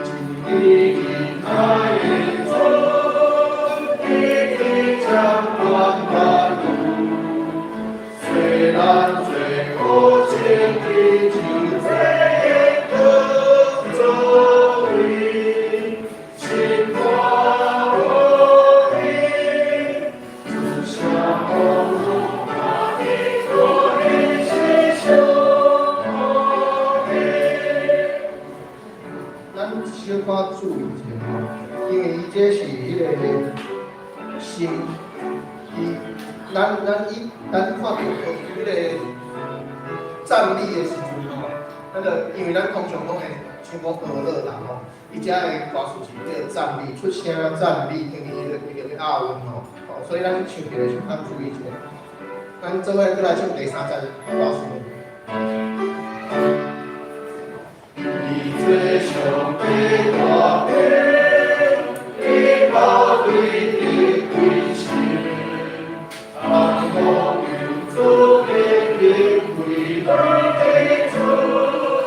真理愛的主，一直掌管萬有。雖然罪惡千里，就這個作為，心肝無力，主上我的主的是上帝。咱小可注意一下吼，因為伊這是彼個心，伊咱咱伊咱看著彼個讚美的時陣吼，咱就因為咱通常攏會像講和樂啦吼，伊遮的歌詞是叫讚美，出聲讚美，因為伊個押韻吼，吼，所以咱唱起來時較注意一下。咱做伙閣來唱第三節歌詞。伊做上帝大殿，伊高貴的貴心，當我求主的的歸來的主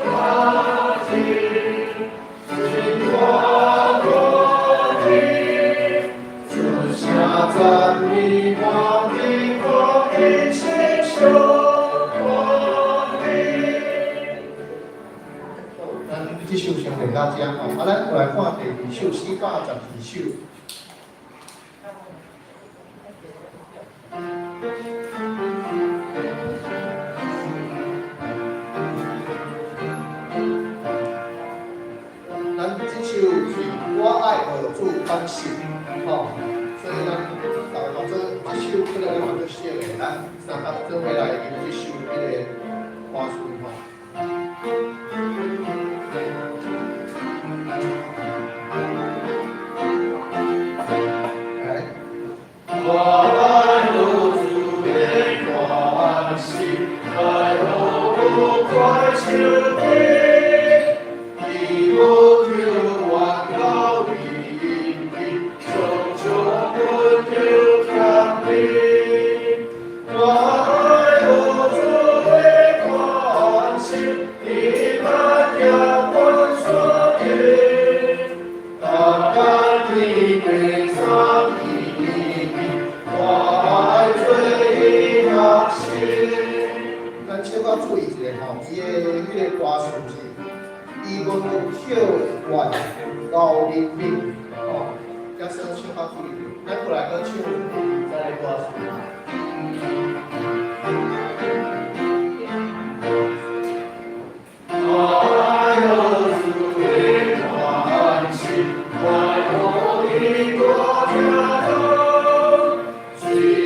大前，心肝無力，出聲讚美滿地我的心上帝。咱這首先練到這吼，啊，咱過來看第二首412首。咱這首是我愛學主款式，吼，所以咱大家做這首可能咱嘛足熟的，咱三甲做伙來吟這首彼個歌詞吼。來，我愛學主的關心，愛學無快手的，伊無求怨到人民，常常溫柔謙卑。我愛學主的關心，伊萬行關山的，單單天地三義，我愛做伊學習。咱小可注意一下吼，伊的彼個歌詞是，伊無求怨饒人民，吼，假使小可注意，咱過來閣唱第二節的歌詞。我愛學主的關心，愛學伊大聽道，水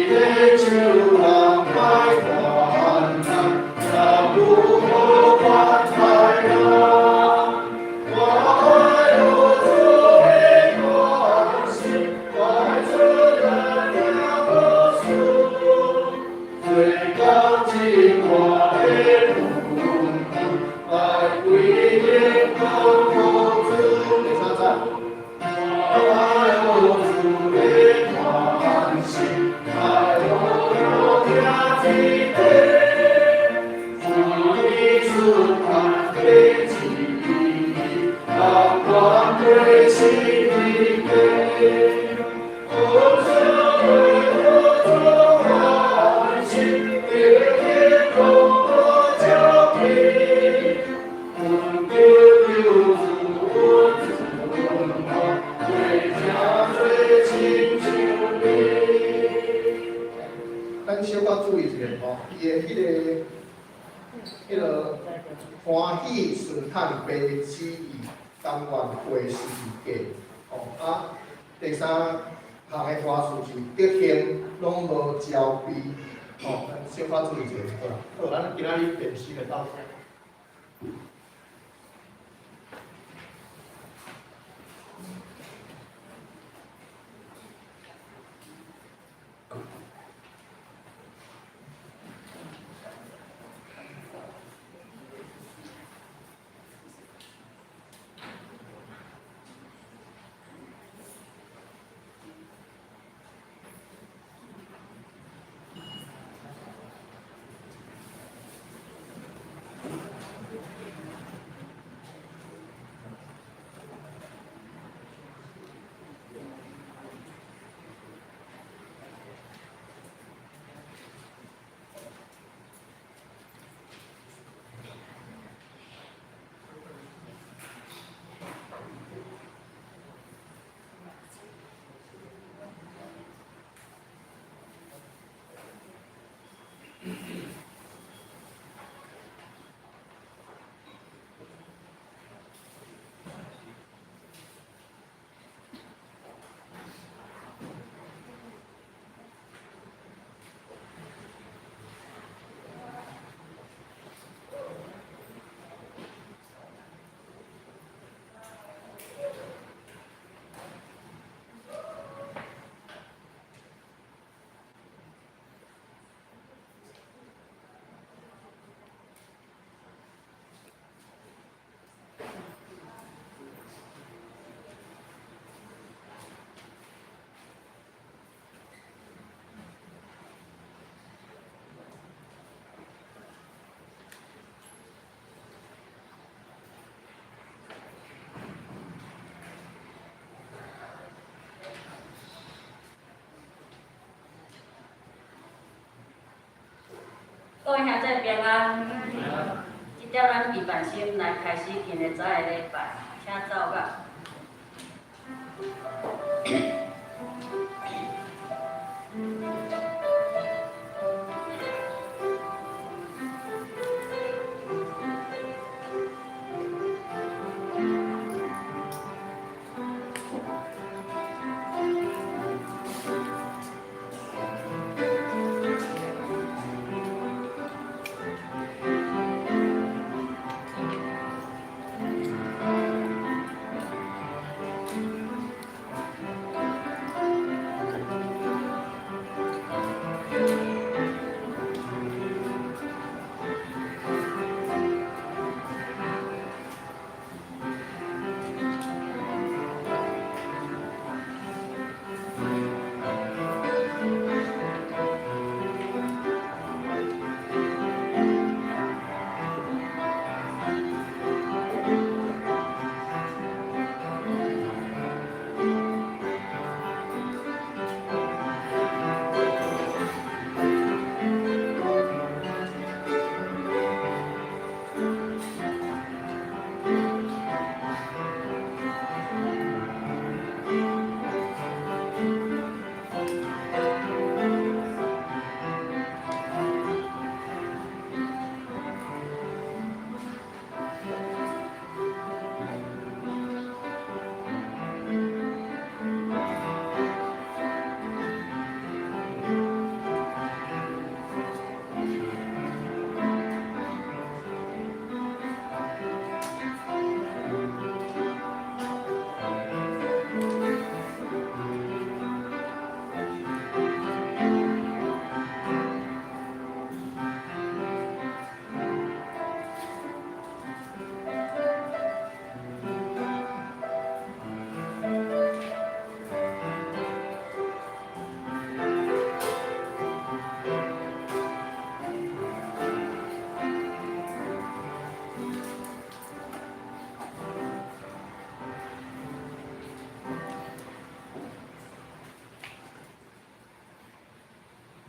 的手人歹患難，也有好關懷人。我愛學主的關心，愛出來聽好事，最高真我的本分，來歸榮耀予主。第三節。我愛學主的關心，愛學我聽這個，主的出看的旨意，讓光歸心的家。我想為我主歡喜，得天空我腳皮，阮得救主主我，為聽最親像你。咱小可注意一下吼，伊的彼個歡喜順嘆父旨意，甘願背十字架，吼啊，第三項的歌詞是德行攏無焦慮，吼，咱小可注意一下，好啦，好，咱今仔日練習就到這。各位兄弟平安。這點咱預辦心來開始今日早的禮拜，請奏樂。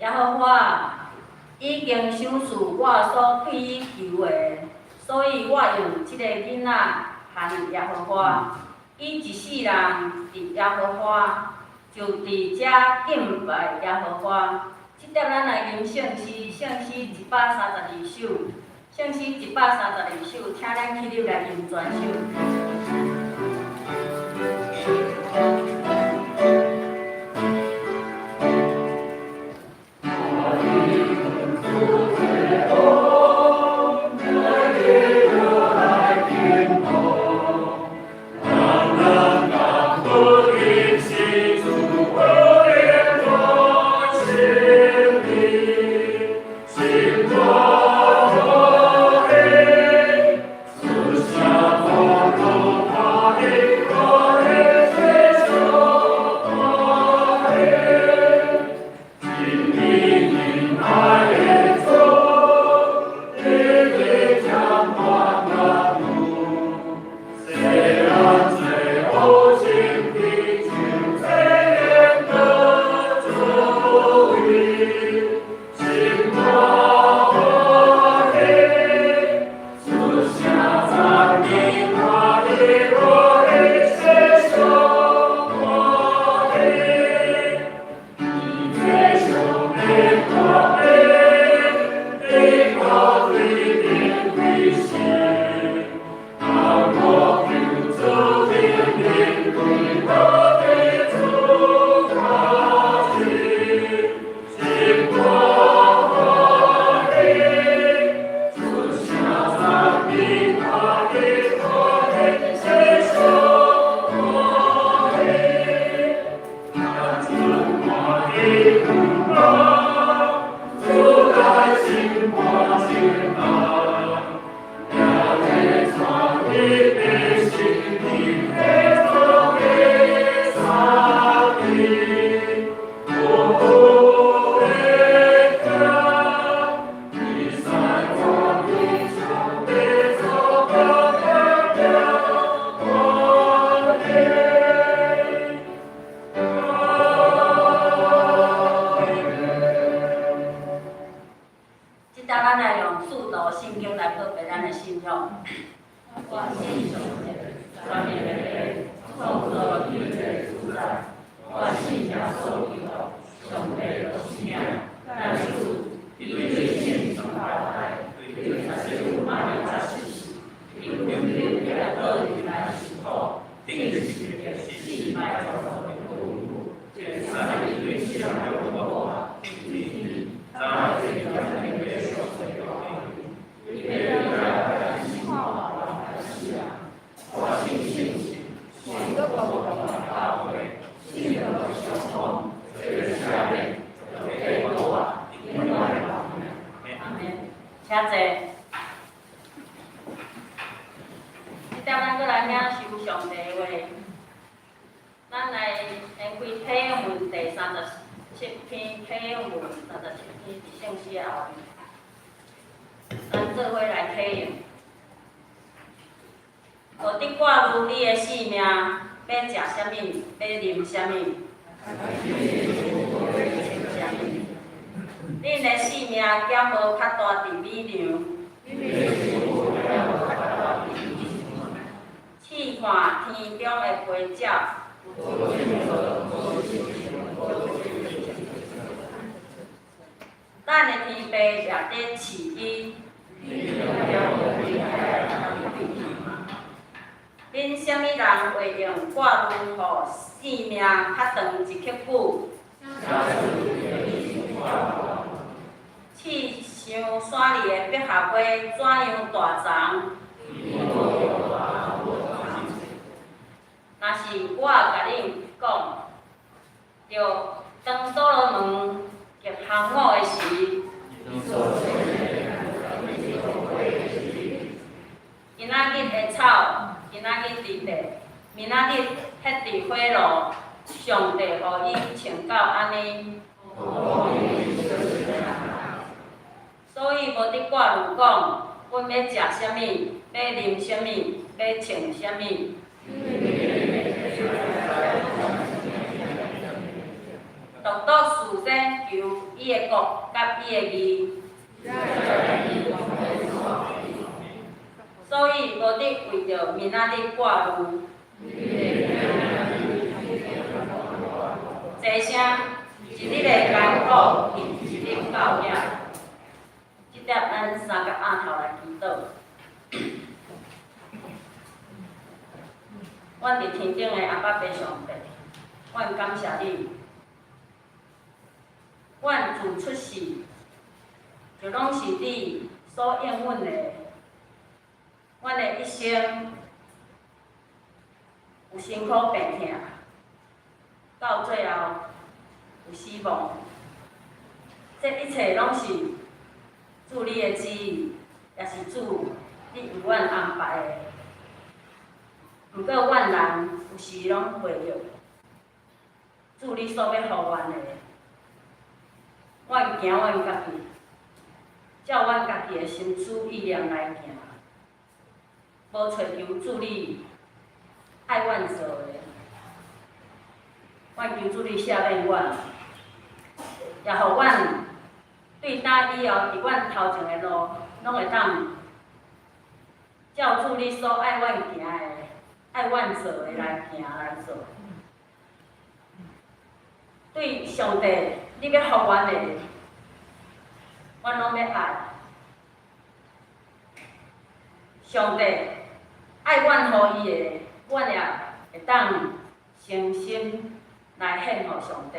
耶和華已經賞賜我所對伊求的，所以我用這个囡仔還耶和華。伊一世人佇耶和華，就佇遮敬拜耶和華。這點咱來吟聖詩，聖詩132首，聖詩132首，請咱起立來吟全首。心中帝的話。咱來掀開體育文第37篇，體育文三十七篇佇聖詩後面，咱做伙來體驗。無得掛慮你的性命，欲食啥物，欲啉啥物，穿啥物。恁的性命敢無較大佇米糧？試看天中的飛鳥。咱的天父也佇飼伊。恁啥物人會用掛慮予性命較長一刻久？試想山裡的百合花怎樣大叢？若是我共恁講，著當所羅門極行伍的時，今仔日的草，今仔日佇地，明仔日彼佇火爐，上帝予伊穿到按呢。所以無得掛慮講，阮欲食啥物，欲啉啥物，欲穿啥物。獨獨事先求伊的國佮伊的義。所以無得為著明仔日掛慮。坐聲一日的艱苦，一日夠額。這點咱三個額頭來祈禱。阮佇天頂的阿爸父上帝，阮感謝你。阮自出世就攏是你所應允的。阮的一生有辛苦病痛，到最後有死亡，這一切攏是主你的旨意，也是主你為阮安排的。毋過阮人有時攏袂著主你所欲予阮的，阮行阮家己，照阮家己的心思意念來行，無揣求主你愛阮做的。阮求主你赦免阮，也予阮對今以後佇阮頭前的路，攏會當照主你所愛阮行的、愛阮做的來行來做。對上帝，你欲予阮的，阮攏欲愛。上帝愛阮予伊的，阮也會當誠心來獻予上帝，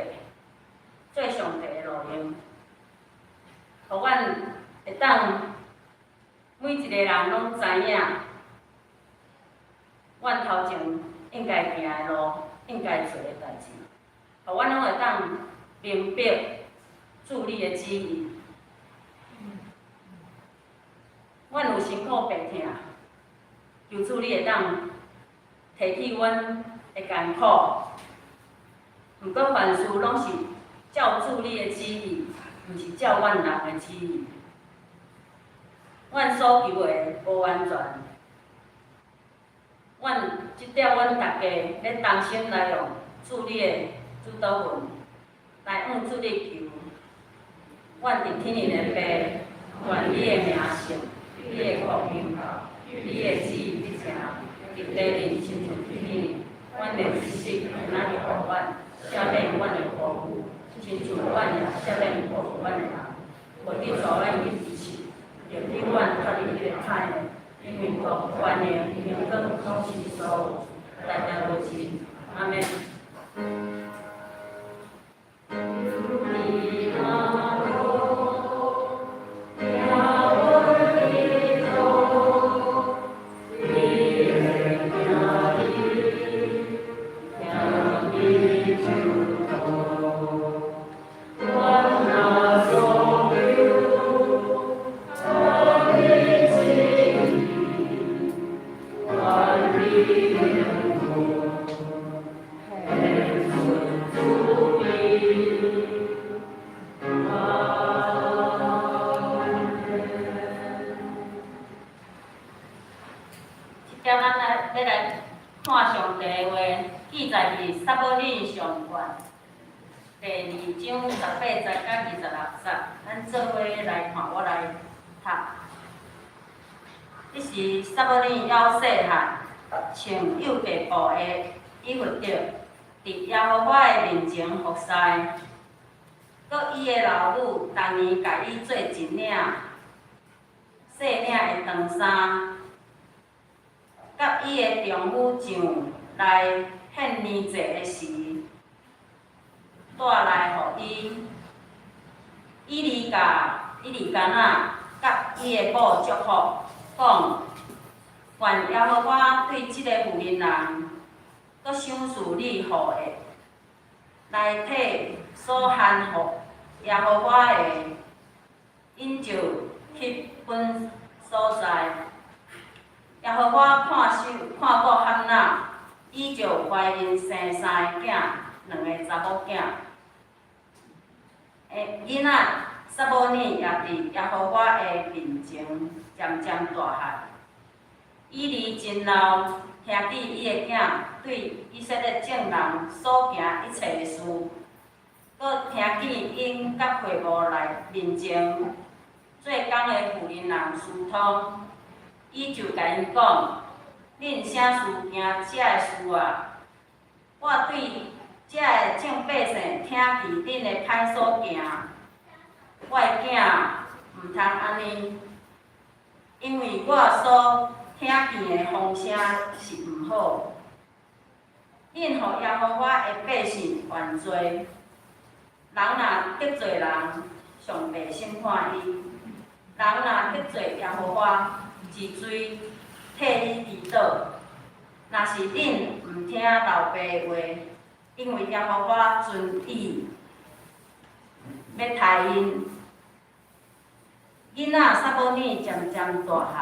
做上帝的路用，予阮會當每一个人攏知影，阮頭前應該行的路，應該做的代誌，予阮攏會當明白主你的旨意。阮有辛苦病痛，求主你會當提起阮的艱苦。毋過凡事攏是照主你的旨意，毋是照阮人的旨意。阮所求的無完全，阮這點阮逐家欲同心來用主你的主禱文來向主你求。阮佇天頂的父，願你的名聖，你的國臨到，你的旨意必成，佇地面親像佇天。阮的一食今仔日予阮，赦免阮的過誤，親像阮也赦免過誤阮的人，無得帶阮去試，著救阮脫離彼个歹的，因為國、權能、榮光攏是你所有，代代無盡。阿們。看上帝的話，記載佇撒母耳上卷第二章18節到26節，咱做伙來看，我來讀。彼時撒母耳猶細漢，穿幼弟布的以弗得，佇耶和華的面前服侍。閣伊的老母逐年共伊做一領細領的長衫，佮伊的丈夫上來獻年祭的時，帶來予伊。以利加拿佮伊的某祝福，講：願耶和華對這个婦人人，閣賞賜你後裔，來替所降予耶和華的引就彼本所在。耶和華看守看顧漢娜，伊就懷孕生三个囝，兩个查某囝。囡仔撒母耳也佇耶和華的面前漸漸大漢。以利真老，聽見伊的囝對以色列眾人所行一切的事，閣聽見𪜶佮會幕內面前做工的婦人人私通，伊就共𪜶講：恁啥事行這个事啊？我對遮个眾百姓聽見恁的歹所行，我的囝毋通按呢，因為我所聽見的風聲是毋好。恁予耶和華的百姓犯罪，人若得罪人，上帝審判伊；人若得罪耶和華，一錘替伊跌倒。若是恁毋聽老爸的話，因為耶和華遵意欲刣𪜶。囡仔撒母耳漸漸大漢，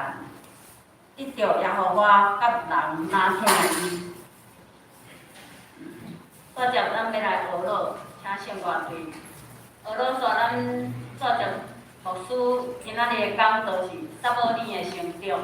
得著耶和華佮人若疼伊。煞接咱欲來學樂，請聖樂隊。學樂煞咱煞接牧師今仔日的講道是撒母耳的成長。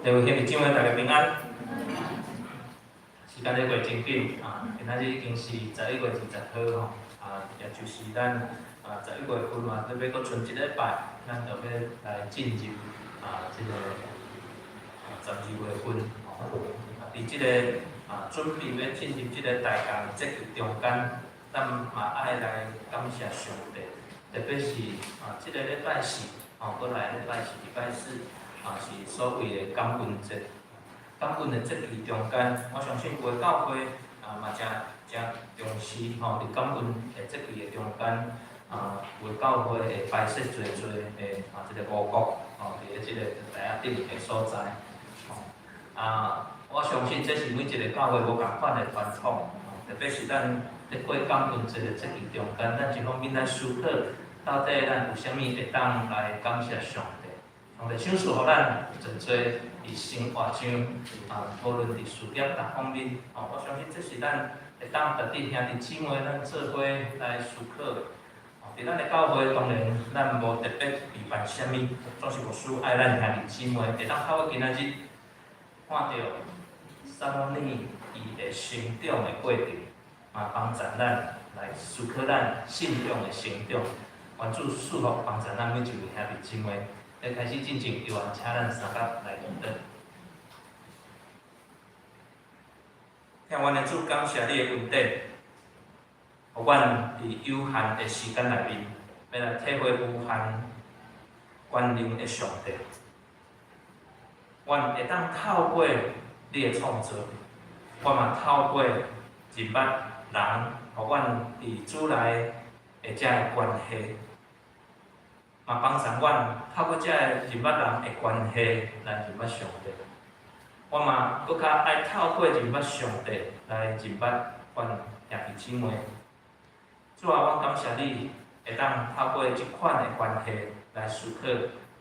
各位兄弟姊妹，大家平安。時間咧過真緊啊！今仔日已經是11月20號吼，啊，也就是咱啊十一月份嘛，特別閣剩一禮拜，咱就欲來進入啊這個12月份。啊，佇這個啊準備欲進入這個大共節期中間，咱嘛愛來感謝上帝，特別是啊這個禮拜四，吼，閣來禮拜四，禮拜四。啊，是所謂的感恩節。感恩的節期中間，我相信有的教會啊嘛誠誠重視吼，佇感恩的節期的中間，啊，有的教會會擺設濟濟的啊，這個五穀吼，佇咧這個台仔頂的所在，吼啊，我相信這是每一個教會無仝款的傳統，特別是咱咧過感恩節的節期中間，咱一方面來思考，到底咱有啥物會當來感謝上帝。上帝賞賜予咱真濟佇生活上，啊，無論佇事業各方面，吼，我相信這是咱會當值得兄弟姊妹咱做伙來思考的。吼，佇咱的教會，當然咱無特別預辦啥物，總是牧師愛咱兄弟姊妹會當透過今仔日看著撒母耳伊的成長的過程，嘛幫助咱來思考咱信仰的成長。願主賜福幫助咱每一位兄弟姊妹。佇開始進前，猶原請咱三甲來祈禱。疼阮的主，感謝你的恩典，予阮佇有限的時間內面，欲來體會無限權能的上帝。阮會當透過你的創造，我嘛透過認捌人，予阮佇主內的這个關係。嘛幫助阮透過這个認捌人的關係來認捌上帝。我嘛閣較愛透過認捌上帝來認捌阮兄弟姊妹。主啊，阮感謝你會當透過這款的關係來思考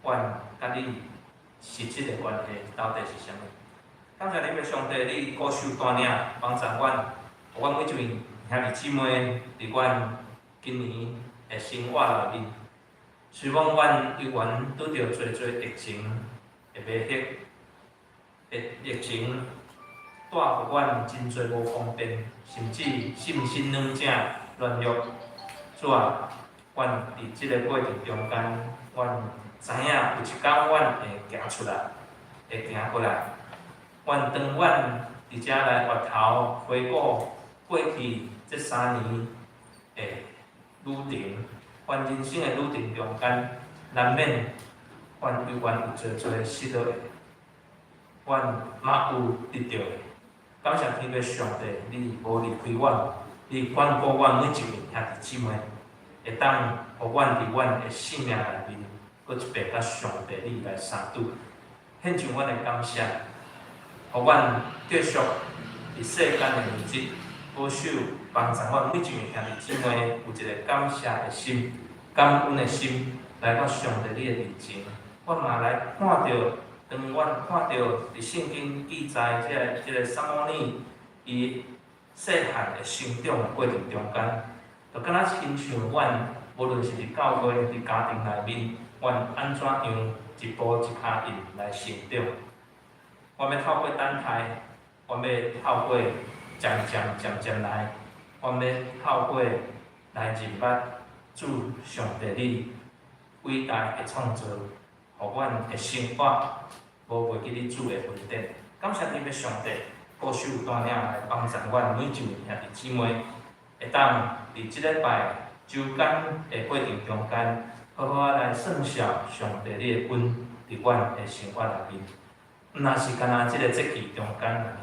阮佮你實質的關係到底是啥物。感謝你的上帝，你顧守帶領幫助阮，予阮每一位兄弟姊妹佇阮今年的生活內面。雖罔阮猶原拄著濟濟疫情的威脅，疫情帶予阮真濟無方便，甚至心身軟正軟弱。主啊，阮佇這个過程中間，阮知影有一工阮會行出來，會行過來。願當阮佇遮來回頭回顧過去這3年的旅程，凡人生的旅程中間，難免阮猶原有濟濟失落的，阮嘛有得著的。感謝天父上帝，你無離開阮，你關顧阮每一位兄弟姊妹，會當予阮佇阮的生命內面，閣一遍佮上帝你來相拄，獻上阮的感謝，予阮繼續佇世間的日子，保守幫助阮每一位兄弟姊妹有一个感謝的心、感恩的心，來到上帝你的面前。阮嘛來看著，當阮看著佇聖經記載這个撒母耳伊細漢的成長的過程中間，就敢若親像阮，無論是佇教會、佇家庭內面，阮按怎樣一步一跤印來成長。阮欲透過等待，阮欲透過漸漸漸漸來，阮欲透過來認捌主上帝你偉大的創造，予阮的生活無袂記你主的恩典。感謝天父上帝保守帶領來幫助阮每一位兄弟姊妹，會當佇這禮拜週間的過程中間，好好仔來算數上帝你的恩佇阮的生活內面。毋若是干焦這个節期中間爾，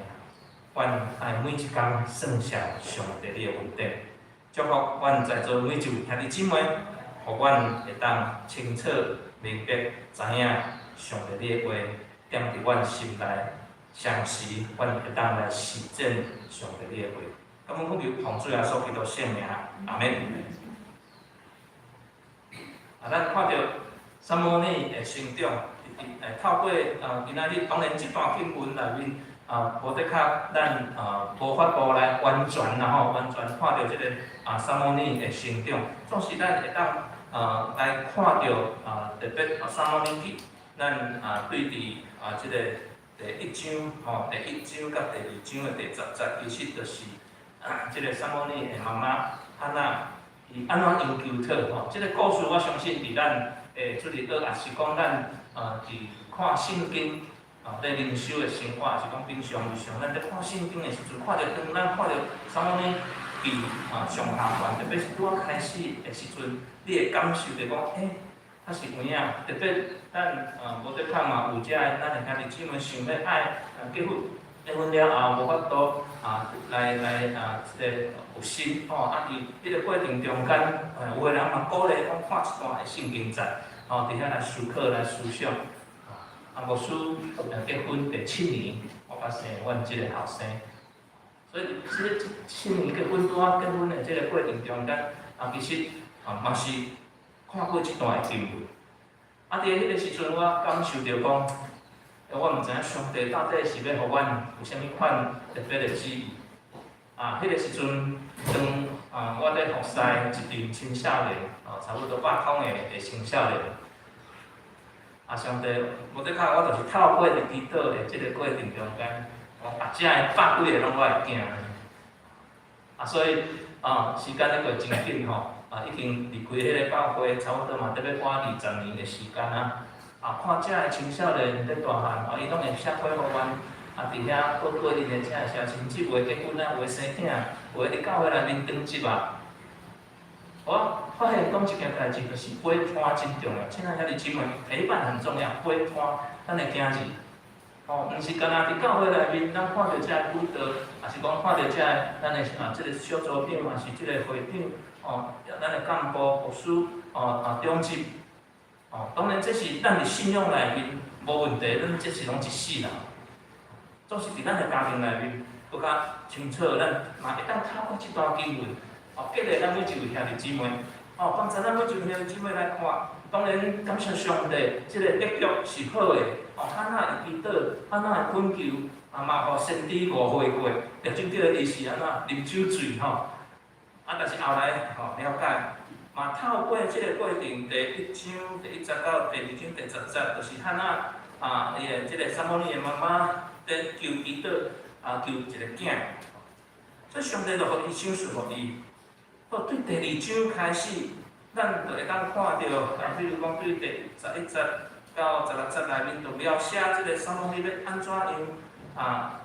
阮愛每一工算數上帝你的恩典。祝福阮在座每一位兄弟姊妹，予阮會當清楚明白知影上帝你的話踮佇阮心內，相時阮會當來實踐上帝你的話。感恩奉求奉主耶穌基督聖名，阿門。啊，咱看著撒母耳的成長，透過今仔日當然這段經文內面啊，無的確咱啊無法度來完全啦吼，完全看著這个撒母耳的成長。總是咱會當來看著特別撒母耳記，咱對佇這个第一章吼，第一章佮第二章的第十節，其實就是這个撒母耳的媽媽哈娜，伊按怎樣求討吼？這个故事我相信佇咱主日學，抑是講咱佇看聖經咧靈修的生活，抑是講平常日常，咱咧看聖經的時陣，看著當咱看著撒母耳記上下段，特別是拄仔開始的時陣，你會感受著講，欸，抑是有影，特別咱無的確嘛有遮的咱的兄弟姊妹想欲愛結婚，結婚了後無法度來這个有心吼，佇彼个過程中間，有的人嘛鼓勵講看一段的聖經節，吼，佇遐來思考來思想。牧師結婚第七年，我才生阮這个後生。所以，這个七年結婚拄仔結婚的這个過程中間，其實嘛是看過這段的經文。佇彼个時陣，我感受著講，我毋知影上帝到底是欲予阮有啥物款特別的旨意。彼个時陣，當我佇服侍一陣青少年，差不多100空的青少年。上帝，無的確，我就是透過佇祈禱的這个過程中間，遮的百幾个攏我的囝。所以時間咧過真緊吼，已經離開彼个教會，差不多嘛得欲滿20年的時間啊。看遮的青少年咧大漢，伊攏會寫批予阮，佇遐過過恁的遮的社親戚，有的結婚啊，有的生囝，有的佇教會內面當職啊。我發現講一件代誌，就是陪伴真重要。親愛兄弟姊妹，陪伴很重要，陪伴咱的囝兒。哦，毋是干焦佇教會內面，咱看著遮的輔導，抑是講看著遮的咱的這个小組長，抑是這个會長，哦，咱的幹部、牧師，長執，哦，當然這是咱佇信仰內面無問題，咱這是攏一世人。總是佇咱的家庭內面，閣較清楚，咱嘛會當透過這段經文，激勵咱每一位兄弟姊妹，幫助咱每一位兄弟姊妹來看。當然感謝上帝，這个結局是好的。哈娜會祈禱，哈娜會懇求，嘛予先知誤會過，就就叫伊是按怎啉酒醉吼。但是後來吼了解，嘛透過這个過程，第一章第一節到第二章第十節，就是哈娜伊的這个撒母耳的媽媽佇求祈禱，求一个囝。所以上帝就予伊賞賜予伊。好，對第二章開始，咱就會當看著，比如講對第11節到16節內面，就描寫這个撒母耳欲按怎樣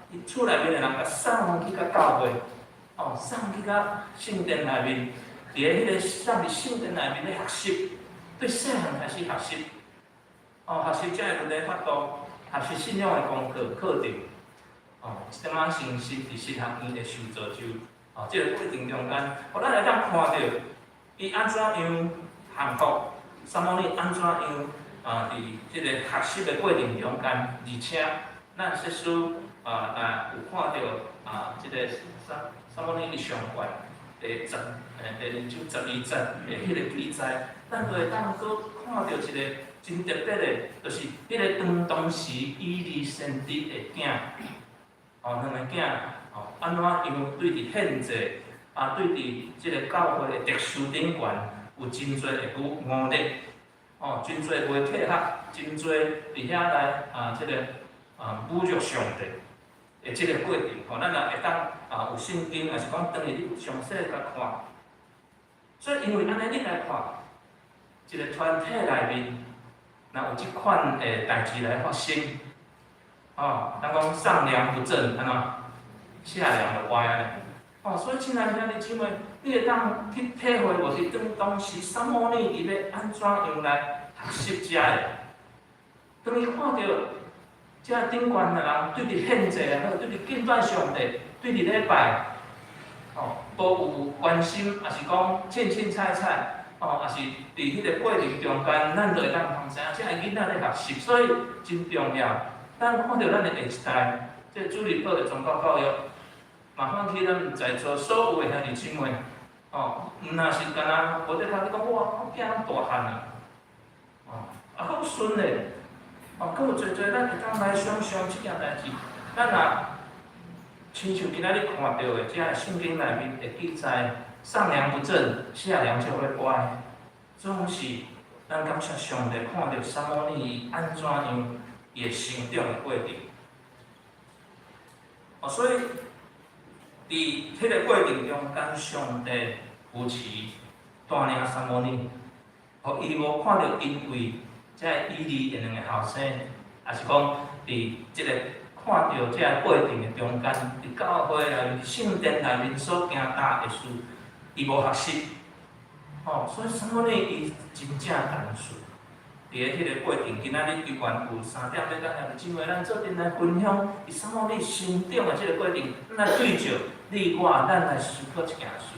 伊厝內面的人共送去到教會，送去到聖殿內面，佇咧彼个咱佇聖殿內面咧學習，對細漢開始學習，哦，學習這个倫理法度，學習信仰的功課課程，哦，一點仔信息佇神學院的受造就，哦，這个過程中間，予咱會當看著伊按怎樣降服，撒母耳按怎樣啊？佇這個學習的過程中間，而且咱說書啊，若有看著啊，這个撒母耳記上卷第二章12節的彼个記載，咱就會當閣看著一个真特別的，就是彼个當時以利先知的囝，哦，兩個囝，哦，按怎樣對佇獻祭，啊，對佇這个教會的特殊頂懸有真濟的誤解，哦，真濟袂契合，真濟佇遐來啊，這个啊侮辱上帝的這个過程，吼，咱若會當啊有聖經，抑是講轉去你有詳細共看。所以因為按呢，你來看，一个團體內面，若有這款的代誌來發生，哦，咱講上梁不正，按怎下梁就歪按呢。哦，所以親愛兄弟姊妹，你會當去體會無？是當時撒母耳伊欲按怎樣來學習遮的？當伊看著遮頂懸的人對佇獻祭也好，對佇敬拜上帝，對佇禮拜，哦，無有關心，抑是講凊凊彩彩，哦，抑是佇彼个過程中間，咱就會當通知影，這个囡仔咧學習，所以真重要。咱看著咱的下一代，這個主日學的宗教教育，嘛喚起咱在座所有的兄弟姊妹，哦，毋若是干焦無咧頭你講我囝攏大漢啊，哦，啊，閣有孫咧，哦，閣有濟濟咱會當來想象這件代誌，咱若親像今仔日看著的，這个聖經內面會記載，上梁不正，下梁就會歪，總是咱感謝上帝看著撒母耳伊按怎樣伊的成長的過程，哦，所以佇彼个過程中間，上帝扶持帶領撒母耳，予伊無看著因為這个以利的兩个後生，抑是講佇這个看著這个過程的中間，佇教會內面、聖殿內面所行踏的事，伊無學習，吼，所以撒母耳伊真正單純。佇咧彼个過程，今仔日猶原有三點欲佮兄弟姊妹咱做陣來分享，伊撒母耳成長的這个過程，咱來對照你我，咱來思考一件事。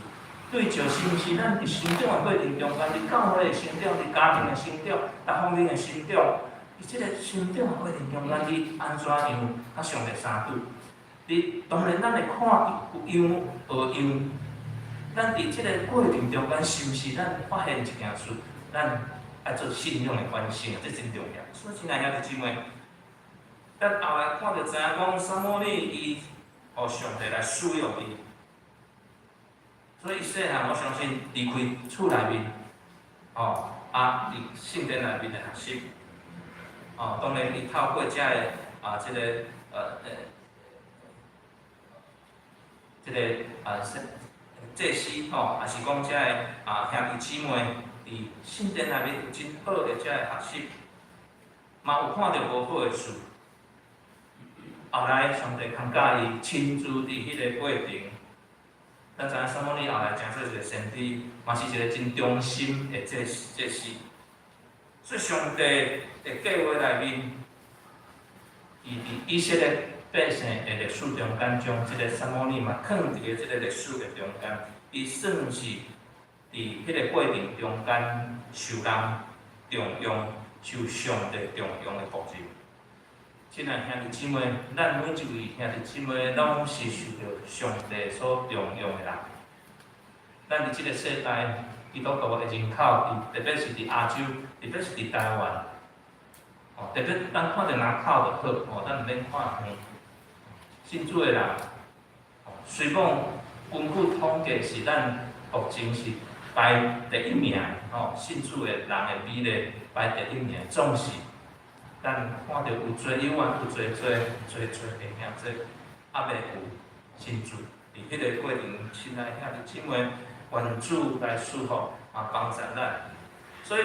對照是毋是咱佇成長的過程中間，佇教會的成長，佇家庭的成長，各方面的成長，佇這个成長的過程中間，你按怎樣佮上帝相處？你當然咱會看有樣學樣，咱佇這个過程中間，是毋是咱發現一件事，咱愛做信仰的反省，這真重要。所以，親愛兄弟姊妹，咱後來看著知影講，撒母耳伊予上帝來使用伊，所以伊細漢我相信離開厝內面，哦，啊，佇聖殿內面的學習，哦，當然伊透過遮个啊，這个祭司吼，抑是講遮个啊兄弟姊妹佇聖殿內面有真好的遮個學習，嘛有看著無好的事。後來上帝囥佮伊親自佇彼个過程，咱知影撒母耳後來成做一個先知，嘛是一個真忠心的祭司。所以上帝的計劃內面，伊佇以色列百姓的歷史中間，將這个撒母耳嘛囥佇个這个歷史的中間，伊算是佇彼个過程中間受人重用、受上帝重用的僕人。親愛兄弟姊妹，咱每一位兄弟姊妹攏是受著上帝所重用的人。咱佇這个世代，基督徒的人口，特別是佇亞洲，特別是佇台灣，哦，特別咱看著人口就好，哦，咱毋免看遠。信主的人，雖講根據統計是咱目前是排第一名，吼，信主的人的比例排第一名，總是咱看著有濟有緣有濟濟濟濟的兄弟，猶未有信主。佇彼个過程，親愛兄弟姊妹，願主來賜福啊，幫助咱。所以，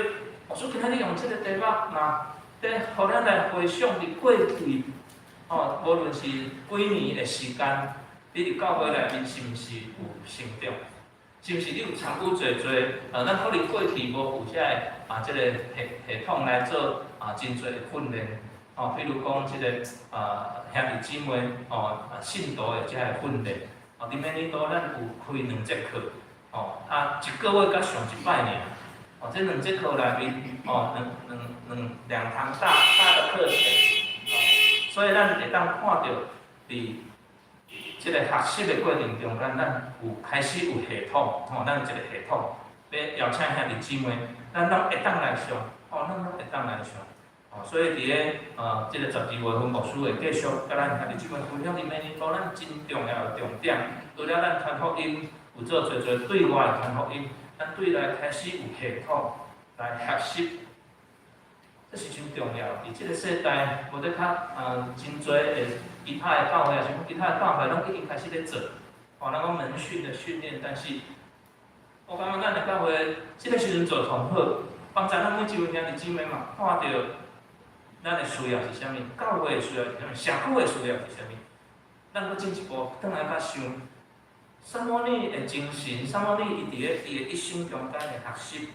牧師今仔日用這个題目，嘛，佇予咱來回想佇過去，吼，無論是幾年的時間，你佇教會內面是毋是有成長？是毋是你有參與濟濟？咱可能過去無有遮个啊，這个系統來做啊，真濟的訓練。哦，比如講這个啊兄弟姊妹哦，信徒的遮个訓練。哦，佇每年度咱有開兩節課，哦，啊，一個月才上一擺爾。哦，這兩節課內面，哦，兩堂大大的課程，哦，所以咱會當看著佇這个學習的過程中間，咱有開始有系統，吼，咱有一個系統，欲邀請兄弟姊妹，咱攏會當來上，哦，咱攏會當來上，哦，所以佇咧這个12月份牧師會繼續佮咱兄弟姊妹分享佇每年度咱真重要的重點，除了咱傳福音有做濟濟對外傳福音，咱對內開始有系統來學習，這是真重要。佇這个世代，無得較真濟的其他的教會，抑是講其他的教會，攏已經開始咧做，哦，咱講門訓的訓練，但是我感覺咱的教會這个時陣做上好，幫助咱每一位兄弟姊妹嘛，看著咱的需要是啥物，教會的需要是啥物，社區的需要是啥物，咱閣進一步轉來較想，撒母耳的精神，撒母耳伊佇咧伊的一生中間的學習，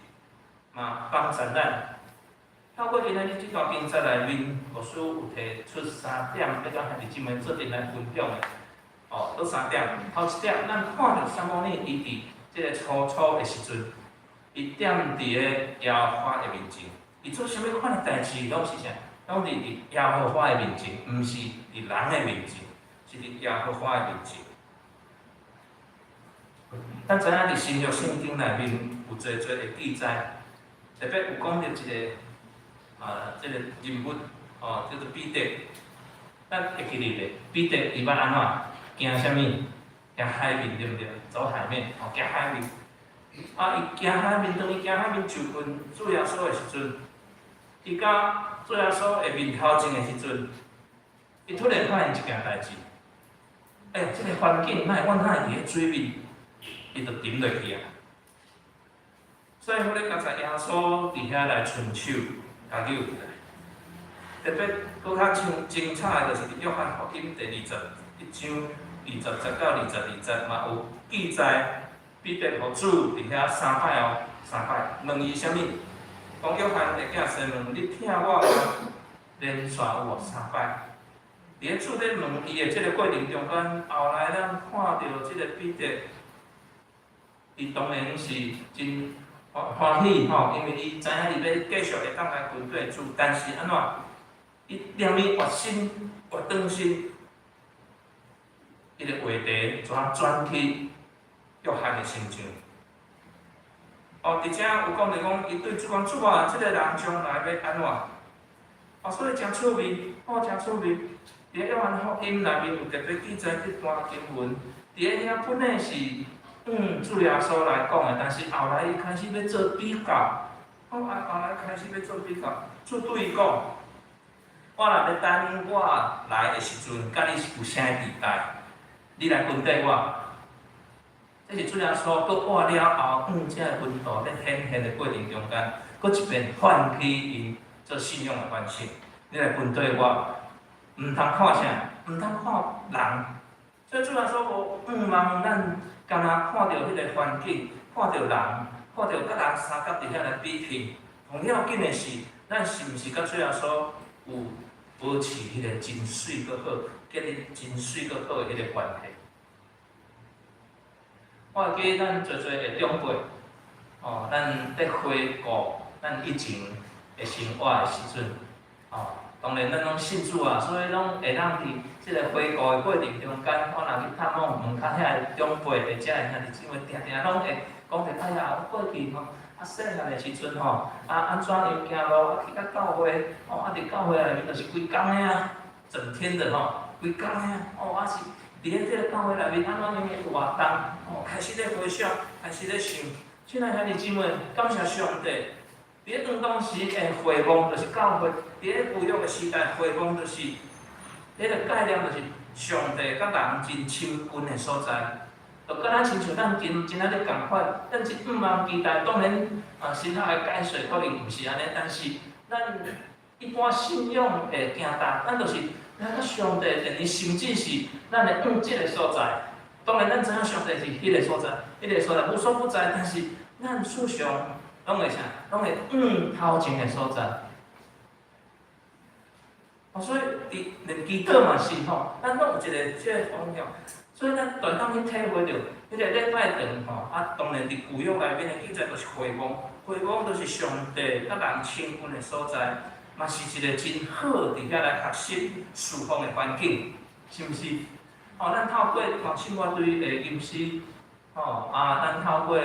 嘛幫助咱。透過今仔日這段經節內面，牧師有提出三點，欲佮兄弟姊妹做陣來分享的。哦，佗三點？頭一點，咱看著撒母耳伊佇這个初初的時陣，伊踮佇咧耶和華的面前，伊做啥物款的代誌，攏是啥？攏是佇耶和華的面前，毋是佇人的面前，是佇耶和華的面前。咱知影佇新約聖經內面有濟濟的記載，特別有講著一个啊，這个人物哦，叫做彼得。咱會記得袂？彼得伊捌按怎？行啥物？行海面對毋對？走海面，哦，行海面。啊，伊行海面，當伊行海面就近主耶穌的時陣，伊佮主耶穌的面頭前的時陣，伊突然發現一件代誌。哎呀，這个環境哪會阮哪會佇咧水面？伊就沉落去啊！所以好咧，剛才耶穌佇遐來伸手，共救起來。特別閣較精精彩的，就是佇約翰福音第21章20節到22節嘛有記載，彼得予主佇遐三擺哦，三擺問伊啥物？講約翰的囝西門，你疼我嗎？連續有三擺。佇咧主咧問伊的這个過程中間，後來咱看著這个彼得，伊當然是真歡喜吼，因為伊知影伊欲繼續會當來跟綴主，但是按怎？伊連伊越身越轉身，伊个話題怎轉去約翰的身上？哦，佇遮有講著講，伊對主講：主啊，這个人將來欲按怎？哦，所以誠趣味，哦，誠趣味。佇約翰福音內面有特別記載這段經文，佇咧遐本來是主耶穌來講的，但是後來伊開始欲做比較，哦，啊，後來開始欲做比較，主對伊講：我若欲等我來的時陣，佮你是有啥期待？你來跟綴我。這是主耶穌閣活了後，向這个門徒咧顯現的過程中間，閣一遍喚起𪜶做信仰的反省。你來跟綴我，毋通看啥？毋通看人。所以主耶穌無向望咱，敢若看著彼个環境，看著人，看著佮人相佮佇遐來比拼。上要緊的是，咱是毋是佮主耶穌有保持彼个真媠閣好，建立真媠閣好的彼个關係？我會記咱濟濟的長輩，哦，咱咧回顧咱以前的生活的時陣，哦，當然咱攏信主啊，所以攏會當佇這个回顧的過程中間，我若去探訪問較遐的長輩或者兄弟姊妹，定定攏會講著，哎呀，我過去吼，啊細漢的時陣吼，啊按怎樣行路，啊去到教會，哦，啊佇教會內面就是規工的啊，整天的吼，規工的啊，哦，啊是佇咧這个教會內面按怎樣的活動，哦，開始咧回想，開始咧想，親愛兄弟姊妹，感謝上帝，佇咧當時的會幕就是教會，佇咧舊約的時代，會幕就是，彼个概念就是上帝佮人真親近的所在。就敢若親像咱今仔日仝款，咱真向望期待，當然啊，新約的解說可能毋是按呢，但是咱一般信仰的行動，咱就是咱佮上帝，甚至是咱的向這个所在，當然，咱知影上帝是彼个所在，彼个所在無所不在，但是咱思想攏會啥？攏會往頭前的所在。哦，所以佇連祈禱嘛是吼，咱攏有一个這个方向，所以咱會當去體會著，彼个禮拜堂吼，啊，當然佇舊約內面的記載就是會幕，會幕就是上帝佮人親近的所在，嘛是一個真好佇遐來學習事奉的環境，是毋是？哦，咱透過嘛聖樂隊的吟詩，吼啊，咱透過有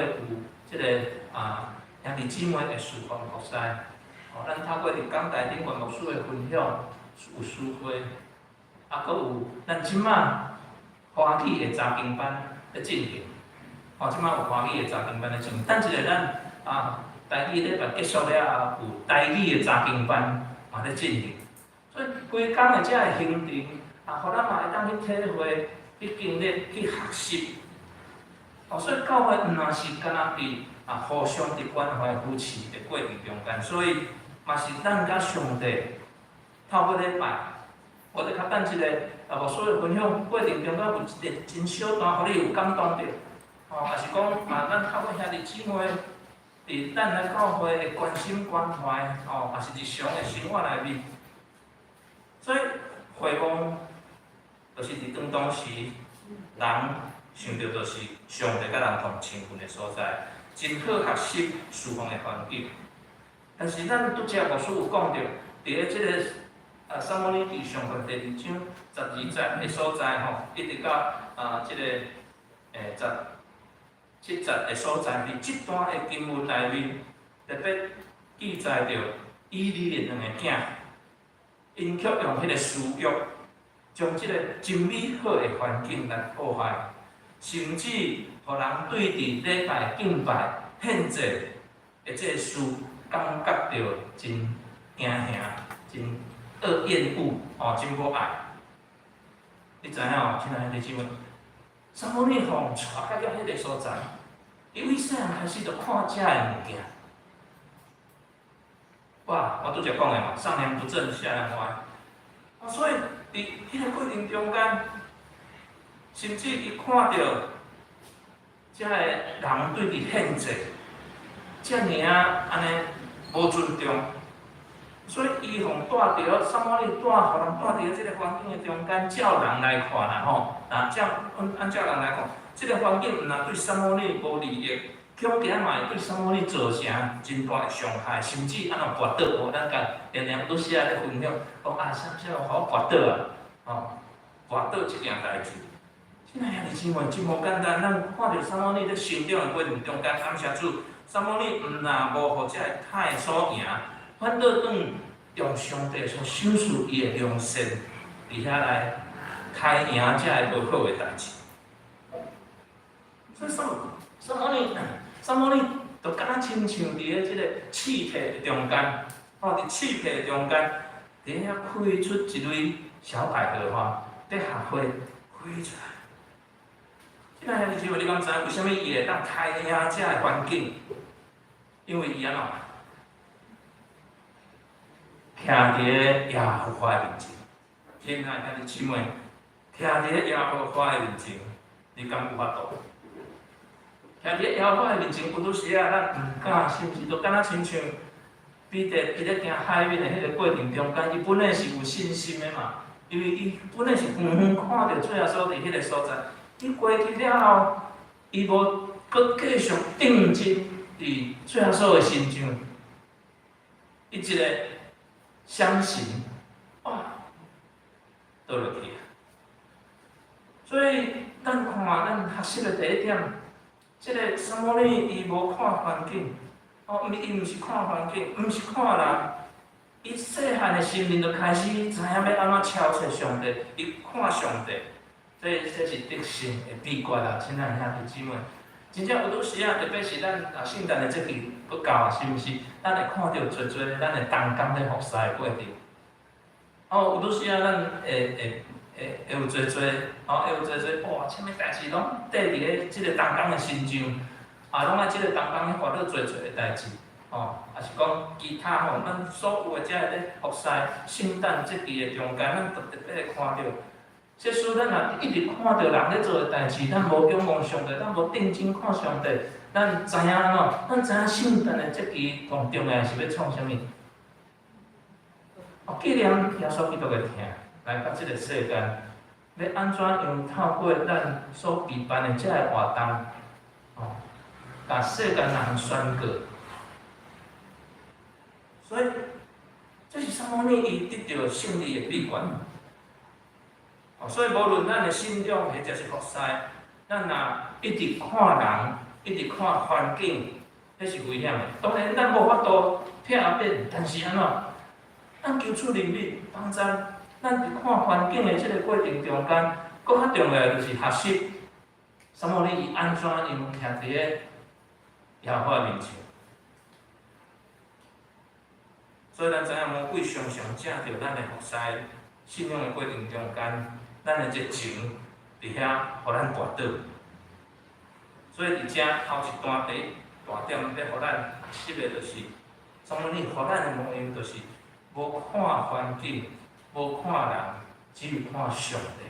這个啊兄弟姊妹的事奉服侍，哦，咱透過佇講台頂懸牧師的分享，有詩會，啊，閣有咱這馬華語的查經班咧進行，吼，這馬有華語的查經班咧進行。等一下咱啊，台語禮拜結束了後，有台語的查經班嘛咧進行。所以規工的這个行程，啊，予咱嘛會當去體會、去經歷、去學習。哦，所以教會毋若是干焦佇啊互相佇關懷扶持的過程中間，所以嘛是咱佮上帝透過禮拜，我咧較等一個啊牧師的分享過程中間有一個真小段，予你有感動著，吼，抑是講啊，咱透過兄弟姊妹佇咱來教會的關心關懷，吼，抑是日常的生活內面，所以會幕就是佇當當時人想著就是上帝佮人同親近的所在，真好學習事奉的環境。但是咱拄才牧師有講著，佇咧這个啊，撒母耳記上卷第二章12節的所在吼，一直到啊這个17節的所在，佇這段的經文內面，特別記載著以利的兩个囝，𪜶卻用彼个私欲，將這个真美好的環境來破壞，甚至予人對佇禮拜敬拜獻祭的這个事，感覺著真驚嚇，真惡厭惡，哦，真無愛。你知影哦，親愛的姊妹，撒母耳予帶到彼个所在，伊為細漢開始就看遮的物件。哇！我拄才講的嘛，上梁不正下梁歪。啊，所以佇彼个過程中間，甚至伊看著遮个人對佇獻祭，遮爾仔按呢無尊重。所以伊予帶佇撒母耳帶，予人帶佇這个環境的中間，照人來看啦吼，啊，照按照人來看，這个環境毋若對撒母耳無利益，恐驚嘛會對撒母耳造成真大的傷害，甚至按怎跋倒無？咱共常常拄時仔咧分享，講啊，啥啥予我跋倒啊，吼，跋倒這件代誌。親愛兄弟姊妹，真無簡單。咱看著撒母耳咧成長的過程中間，感謝主，撒母耳毋若無予這个歹所贏。反倒轉用上帝所賞賜伊的良善，佇遐來開贏這個無好的代誌。所以撒母耳就敢若親像佇咧這個刺客的中間，吼，佇刺客的中間，佇遐開出一蕊小百合花，佇下花開出來。親愛兄弟姊妹，你敢知影為啥物伊會當開贏這个環境？因為伊按怎？徛佇咧耶和華的面前，親愛兄弟姊妹，徛佇咧耶和華的面前，你敢有法度？徛佇咧耶和華的面前，有拄時仔，咱毋敢，是毋是？就敢若親像彼得伊咧行海面的彼个過程中間，伊本來是有信心的嘛，因為伊本來是遠遠看著主耶穌佇彼个所在，伊過去了後，伊無閣繼續定睛佇主耶穌的身上，伊一个相信，哇，倒落去。所以咱看，咱學習的第一點，這个撒母耳伊無看環境，哦，伊毋是看環境，毋是看人，伊細漢的心靈就開始知影欲按怎超越上帝，伊看上帝，這是得勝的秘訣啦，親愛兄弟姊妹。真正有拄時仔，特別是咱啊聖誕的節期閣到啊，是毋是？咱會看著濟濟咱的同工咧服侍的過程。哦，有拄時仔咱會有濟濟，哦，會有濟濟，哇，啥物代誌攏綴佇咧這个同工的身上，啊，攏愛這个同工去煩惱濟濟的代誌，吼，抑是講其他吼，咱所有的這个咧服侍聖誕節期的中間，咱特別會看著，即使咱若一直看著人咧做的代誌，咱無仰望上帝，咱無定睛看上帝，咱知影按怎？咱知影聖誕的節期上重要是欲創啥物？哦，紀念耶穌基督的疼，來到這个世間，欲按怎樣透過咱所舉辦的這个活動，哦，共世間人宣告。所以，這是撒母耳伊得著勝利的秘訣。哦，所以無論咱的信仰或者是服侍，咱若一直看人，一直看環境，彼是危險的。當然，咱無法度避免，但是按怎？咱求主憐憫幫助咱佇看環境的這个過程中間，閣較重要的就是學習。撒母耳伊按怎樣徛佇咧耶和華面前。所以咱知影魔鬼常常藉著咱的服侍、信仰的過程中間，咱的熱情佇遐予咱跌倒。所以佇遮頭一段第一大點欲予咱學習的就是，撒母耳予咱的模樣就是。無看環境，無看人，只有看上帝。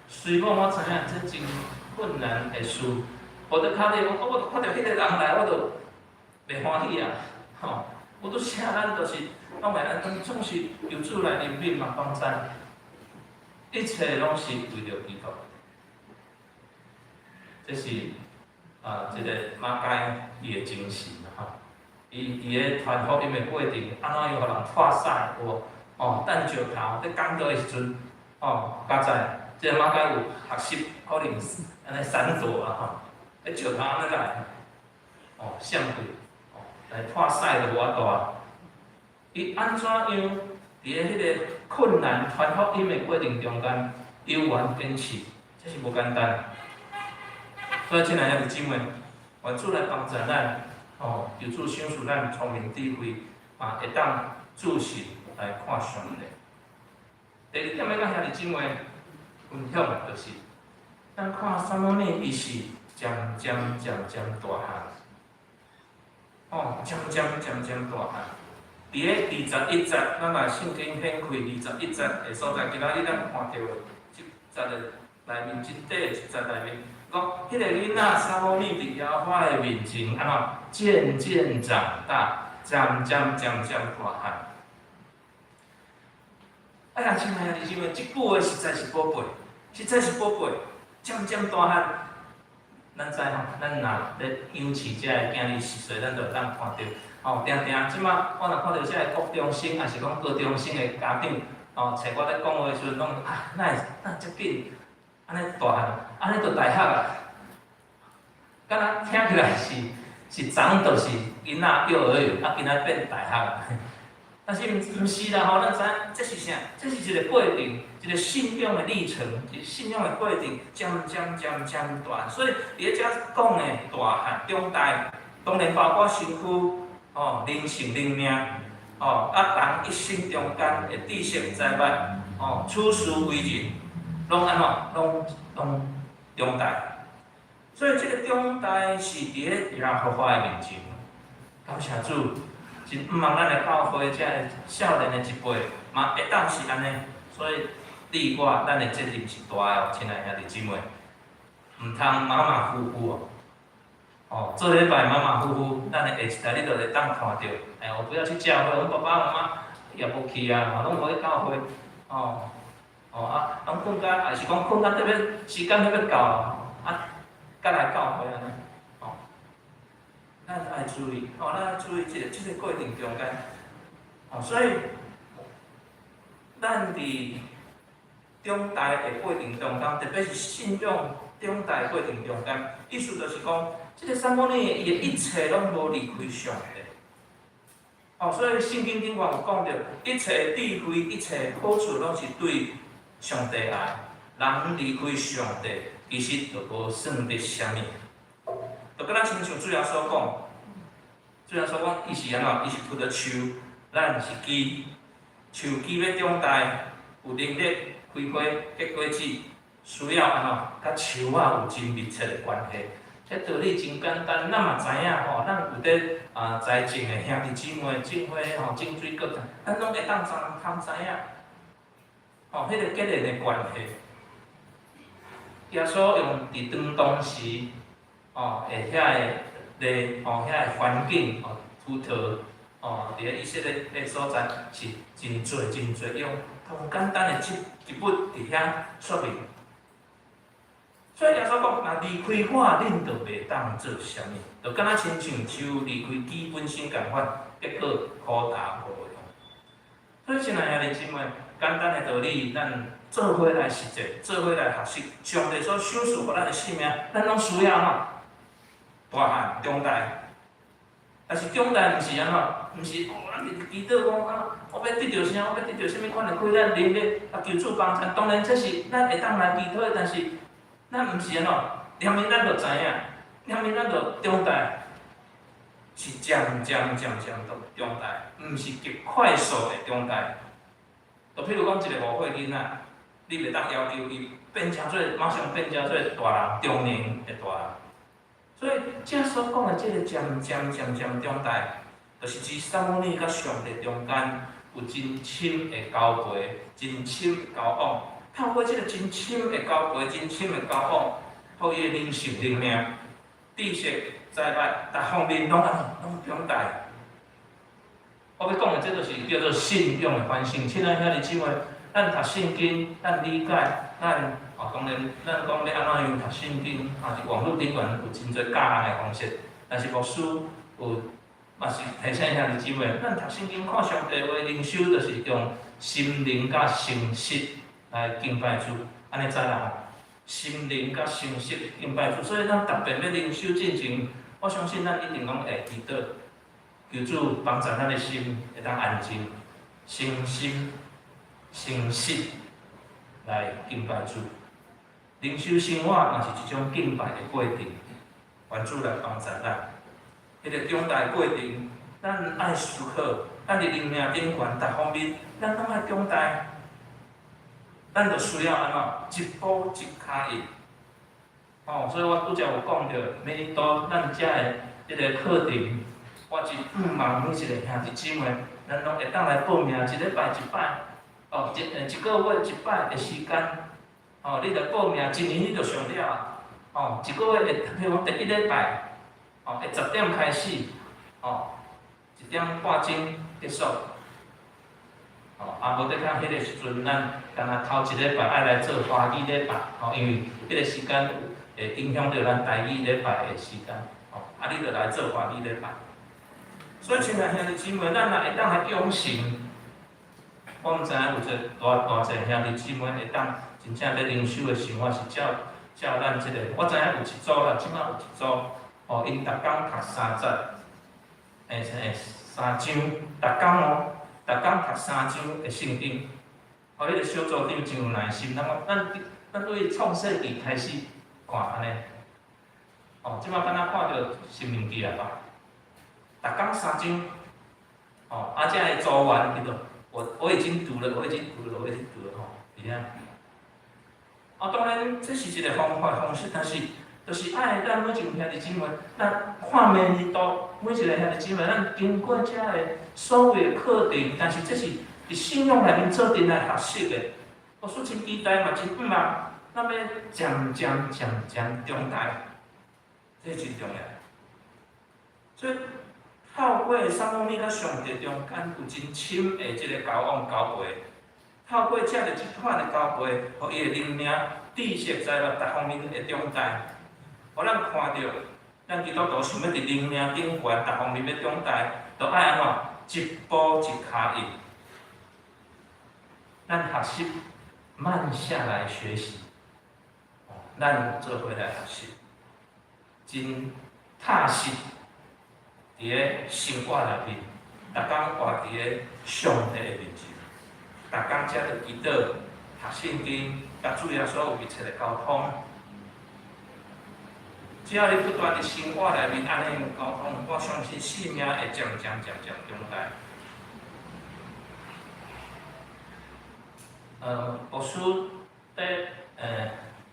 雖講我知影這真困難的事，無得較你，我我看著彼个人來，我就袂歡喜啊！吼，我拄寫咱就是，當然咱總是求主來憐憫嘛，幫贊，一切攏是為著基督。這是啊，這个馬偕伊的精神吼。伊佇咧傳福音的過程，按怎樣予人破屎有無？哦，擲石頭，咧講道的時陣，哦，佳哉，這个馬偕有學習，可能按呢閃躲啊吼，彼石頭按呢來，哦，閃過，哦，來破屎就無法度啊。伊按怎樣佇咧彼个困難傳福音的過程中間，猶原堅持，這是無簡單。所以，親愛的兄弟姊妹，願主來幫助咱。哦，求主賞賜咱聰明智慧，嘛會當仔細來看上帝。第二點欲佮兄弟姊妹分享的，就是咱看撒母耳伊是漸漸漸漸大漢，哦，漸漸漸漸大漢。佇咧二十一節，咱來聖經掀開二十一節的所在，今仔日咱看著的這節的內面，這短一節內面。講，彼个囡仔撒母耳佇耶和華的面前，按怎漸漸長大，漸漸漸漸大漢。哎呀，親愛的弟兄們，這句話實在是寶貝，實在是寶貝。漸漸大漢，咱知吼，咱若咧養飼這个囝兒時歲，咱就會當看著。吼，定定這馬我若看著這个國中生，抑是講高中生的家長，吼，揣我咧講話的時陣，攏啊，哪會哪會遮緊？按呢大漢，按呢就大學啊！敢若聽起來是是昨就是囡仔幼兒園，啊，今仔變大學啊。但是毋毋是啦吼，咱知影這是啥？這是一個過程，一個信仰的歷程，一個信仰的過程，漸漸漸漸大。所以佇咧遮講的大漢長大，當然包括身軀、哦，靈性、靈命，哦，啊，人一生中間的知識、才捌，哦，處事為人，攏按怎？攏攏長大。所以這个長大是佇咧耶和華的面前。感謝主，真毋茫咱的教會這个少年的一輩嘛會當是按呢。所以你我咱的責任是大的哦，親愛兄弟姊妹，毋通馬馬虎虎哦。哦，做禮拜馬馬虎虎，咱的下一代你就會當看著。哎，我不要去教會，阮爸爸媽媽也無去啊，攏無去教會。哦，哦啊，攏睏甲，抑是講睏甲特別時間特別到啊，才來教會按呢。哦，咱愛注意，哦，咱愛注意這个過程中間。哦，所以咱佇長大的過程中間，特別是信仰長大的過程中間，意思就是講，這个撒母耳伊的一切攏無離開上帝。哦，所以聖經頂懸有講著，一切智慧、一切好處，攏是對上帝來。人離開上帝，其實就無算得啥物。就敢若親像主耶穌講，主耶穌講，伊是按怎？伊是葡萄樹，咱是枝，樹枝欲長大，有能力開花結果子，需要按怎？佮樹仔有真密切的關係。這道理真簡單，咱嘛知影吼，咱有佇啊栽種的兄弟姊妹種花吼，種水果，咱攏會當通知影，吼，彼个結連的關係。耶穌用佇當時，哦，會遐个例，哦，遐个環境，哦，葡萄，哦，佇咧以色列彼所在是真濟真濟，用咁簡單的一一筆佇遐說明。所以耶穌講，若離開我，恁就袂當做啥物，就敢若親像樹離開枝本身仝款，結果苦焦無用。所以親愛兄弟姊妹，簡單的道理，咱做伙來實踐，做伙來學習。上帝所賞賜予咱的生命，咱攏需要按怎？大漢長大，但是長大毋是按怎？毋是哦，咱佇祈禱講啊，我欲得著啥？我欲得著啥物款的快樂能力啊？求主幫助。當然這是咱會當來祈禱的，但是咱毋是按怎？連面咱就知影，連面咱就長大，是漸漸漸漸的長大，毋是極快速的長大。就譬如講一個5歲囡仔，你袂當要求伊變成做馬上變成做大人，中年的大人。所以，這所講的這個漸漸漸漸長大，就是指撒母耳佮上帝中間有真深的交陪，真深的交往。透過這個真深的交陪、真深的交往，予伊的靈性、靈命、知識、財物，逐方面攏按怎攏長大。我欲講的，這就是叫做信仰的反省。親愛兄弟姊妹，咱讀聖經，咱理解，咱哦，當然，咱講欲按怎樣讀聖經，啊，佇網路頂懸有真濟教人的方式。但是牧師有嘛是提醒兄弟姊妹，咱讀聖經看上帝話靈修，就是用心靈佮誠實來敬拜主，按呢知啦吼。心靈佮誠實敬拜主，所以咱特別欲靈修進前，我相信咱一定攏會祈禱，求主幫助咱的心會當安靜，誠心誠實來敬拜主。靈修生活嘛是一種敬拜的過程，願主來幫助咱。彼個長大過程，咱愛思考，咱佇靈命頂懸逐方面，咱攏愛長大。咱就需要按怎？一步一跤印。哦，所以我拄才有講著，每當咱遮的這個課程，我真盼望每一個兄弟姊妹，咱攏會當來報名，一禮拜一擺，哦，一個月一擺的時間，哦，你來報名，一年你就上了啊。哦，一個月會，譬如講第一禮拜，哦，會10點開始，哦，1點半鐘結束。哦，啊，無得較彼個時陣，咱敢若頭一禮拜愛來做華語禮拜，哦，因為彼個時間會影響著咱台語禮拜的時間，哦，啊，你就來做華語禮拜。所以，親愛兄弟姊妹，咱若會當來養成，我毋知影有一偌偌濟兄弟姊妹會當真正咧靈修的生活是照照咱這個，我知影有一組啦，這擺有一組，哦，𪜶逐工讀三節，三章，逐工哦。逐工讀三章的聖經，哦，彼個小組長真有耐心。咱對創世記開始看按呢，哦，這擺敢若看著申命記啊吧？逐工三章，哦，啊，這个組員彼落，我已經讀了，我已經讀了，我已經讀了吼，佇遐。啊，當然這是一個方法方式，但是就是愛咱每一個兄弟姊妹，咱看面日度，每一個兄弟姊妹，咱經過這个所謂的課程，但是這是佇信仰內面做陣來學習的。我說真期待嘛，真盼望，咱欲漸漸漸漸長大，這真重要。所以透過撒母耳佮上帝中間有真深的這個交往交陪，透過這個這款的交陪，予伊的靈命、知識、財物逐方面會長大。予咱看著，咱基督徒想欲佇靈命頂懸，逐方面欲長大，就愛按怎？一步一跤印。咱學習慢下來學習，咱做伙來學習，真踏實佇咧生活內面，逐工活佇咧上帝的面前，逐工遮咧祈禱、讀聖經，佮主耶穌有密切的溝通。只要你不斷佇生活內面按呢溝通，我相信生命會漸漸漸漸長大。牧師佇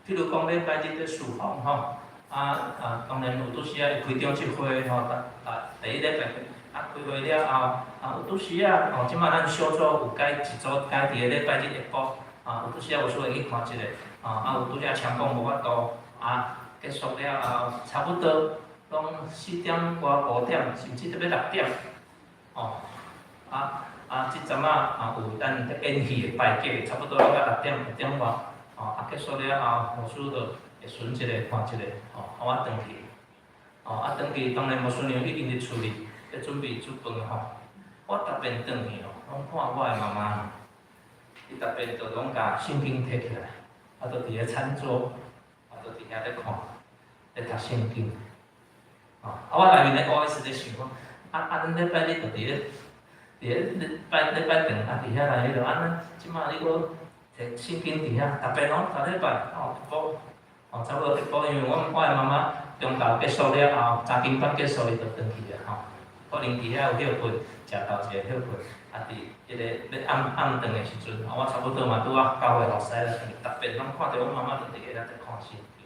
譬如講禮拜日佇事奉吼，啊，當然有拄時仔會開長執會吼，啊，第一禮拜啊開會了後，啊有拄時仔吼，這擺咱小組有改一組改佇個禮拜日下晡，啊有拄時仔有需要去看一下，啊有拄才槍講無法度，啊結束了後，差不多攏4點外5點，甚至著欲6點，哦，啊這陣仔啊有咱演戲的排劇，差不多攏到6點6點外，哦啊結束了後，牧師就會巡一下看一下，哦，啊我轉去，哦啊轉去當然牧師娘已經佇厝裡咧準備煮飯吼，我逐遍轉去哦，攏看我的媽媽，伊逐遍就攏共聖經提起來，啊，就佇咧餐桌，啊，就佇遐咧看，咧讀聖經。哦，啊，我內面咧 OS 咧想講，啊，咱禮拜日就佇咧禮拜頓啊，佇遐來彼落，啊，咱這馬你閣提聖經佇遐，逐遍攏逐禮拜哦，下晡，哦，差不多下晡，因為阮我的媽媽中晝結束了後，查經班結束，伊就轉去啊，吼，可能佇遐有歇睏，食晝一個歇睏，啊，佇彼个欲暗暗頓的時陣，啊，我差不多嘛拄仔教會服侍啦，逐遍攏看著阮媽媽就佇遐咧看聖經，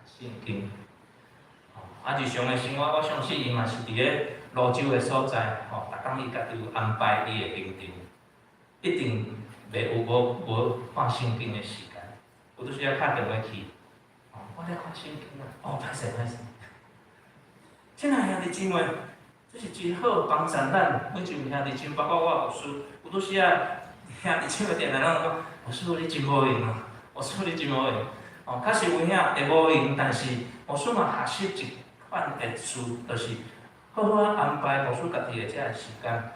聖經。啊，日常的生活，我相信伊嘛是佇咧蘆洲的所在，吼，逐工伊家己有安排伊的行程，一定袂有無看聖經的時間。有拄時仔敲電話去，哦，我咧看聖經啊，哦，歹勢歹勢。親愛兄弟姊妹，這是真好幫助咱每一位兄弟姊妹，包括我牧師，有拄時仔兄弟姊妹定定攏講，牧師你真無閒啊，牧師你真無閒。哦，確實有影會無閒，但是牧師嘛學習一款的事，就是好好仔安排牧師家己的這个時間。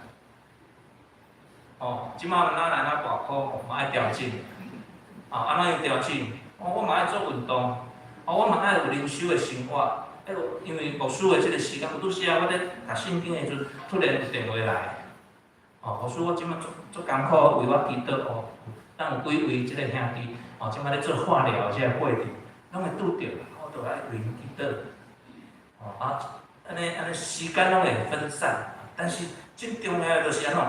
哦，這馬哪來哪大箍，嘛愛調整。啊，按怎樣調整？哦，我嘛愛做運動，哦，我嘛愛有靈修的生活。彼個因為牧師的這個時間，有拄時仔我咧讀聖經的時陣，突然有電話來。哦，牧師我這馬足足艱苦，為我祈禱哦。咱有幾位這個兄弟，哦，這馬咧做化療這個過程，攏會拄著，我都愛為𪜶祈禱。哦啊，按呢按呢時間攏會分散，但是真重要的就是按怎？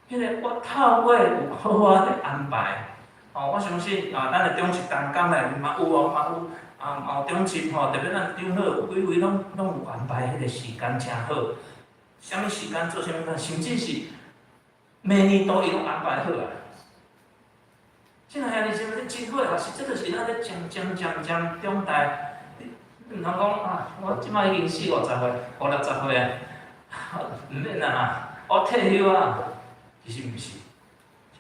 彼個我透過有好好的安排，哦，我相信啊，咱的長執同工內面嘛有哦，嘛有啊，嘛有長執吼，特別咱長老有幾位攏攏有安排彼個時間誠好，啥物時間做啥物，甚至是每年度伊攏安排好啊。親愛兄弟姊妹，真好的學習，這就是咱咧漸漸漸漸長大。你毋通講啊，我這擺已經四五十歲、五六十歲啊，毋免啊，我退休啊。其實毋是，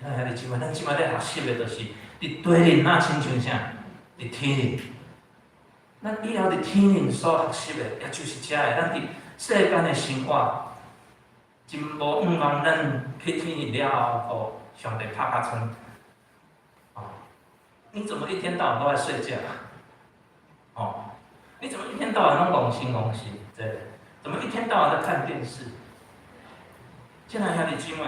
親愛兄弟姊妹，咱這擺咧學習的，就是佇地靈若親像啥？佇天靈。咱以後佇天靈所學習的，也就是遮个。咱佇世間的生活，真無向望咱去天靈了後，予上帝拍尻川。哦，你怎麼一天到晚都在睡覺？哦，你怎麼一天到晚攏戇神戇神？這怎麼一天到晚在看電視？親愛兄弟姊妹，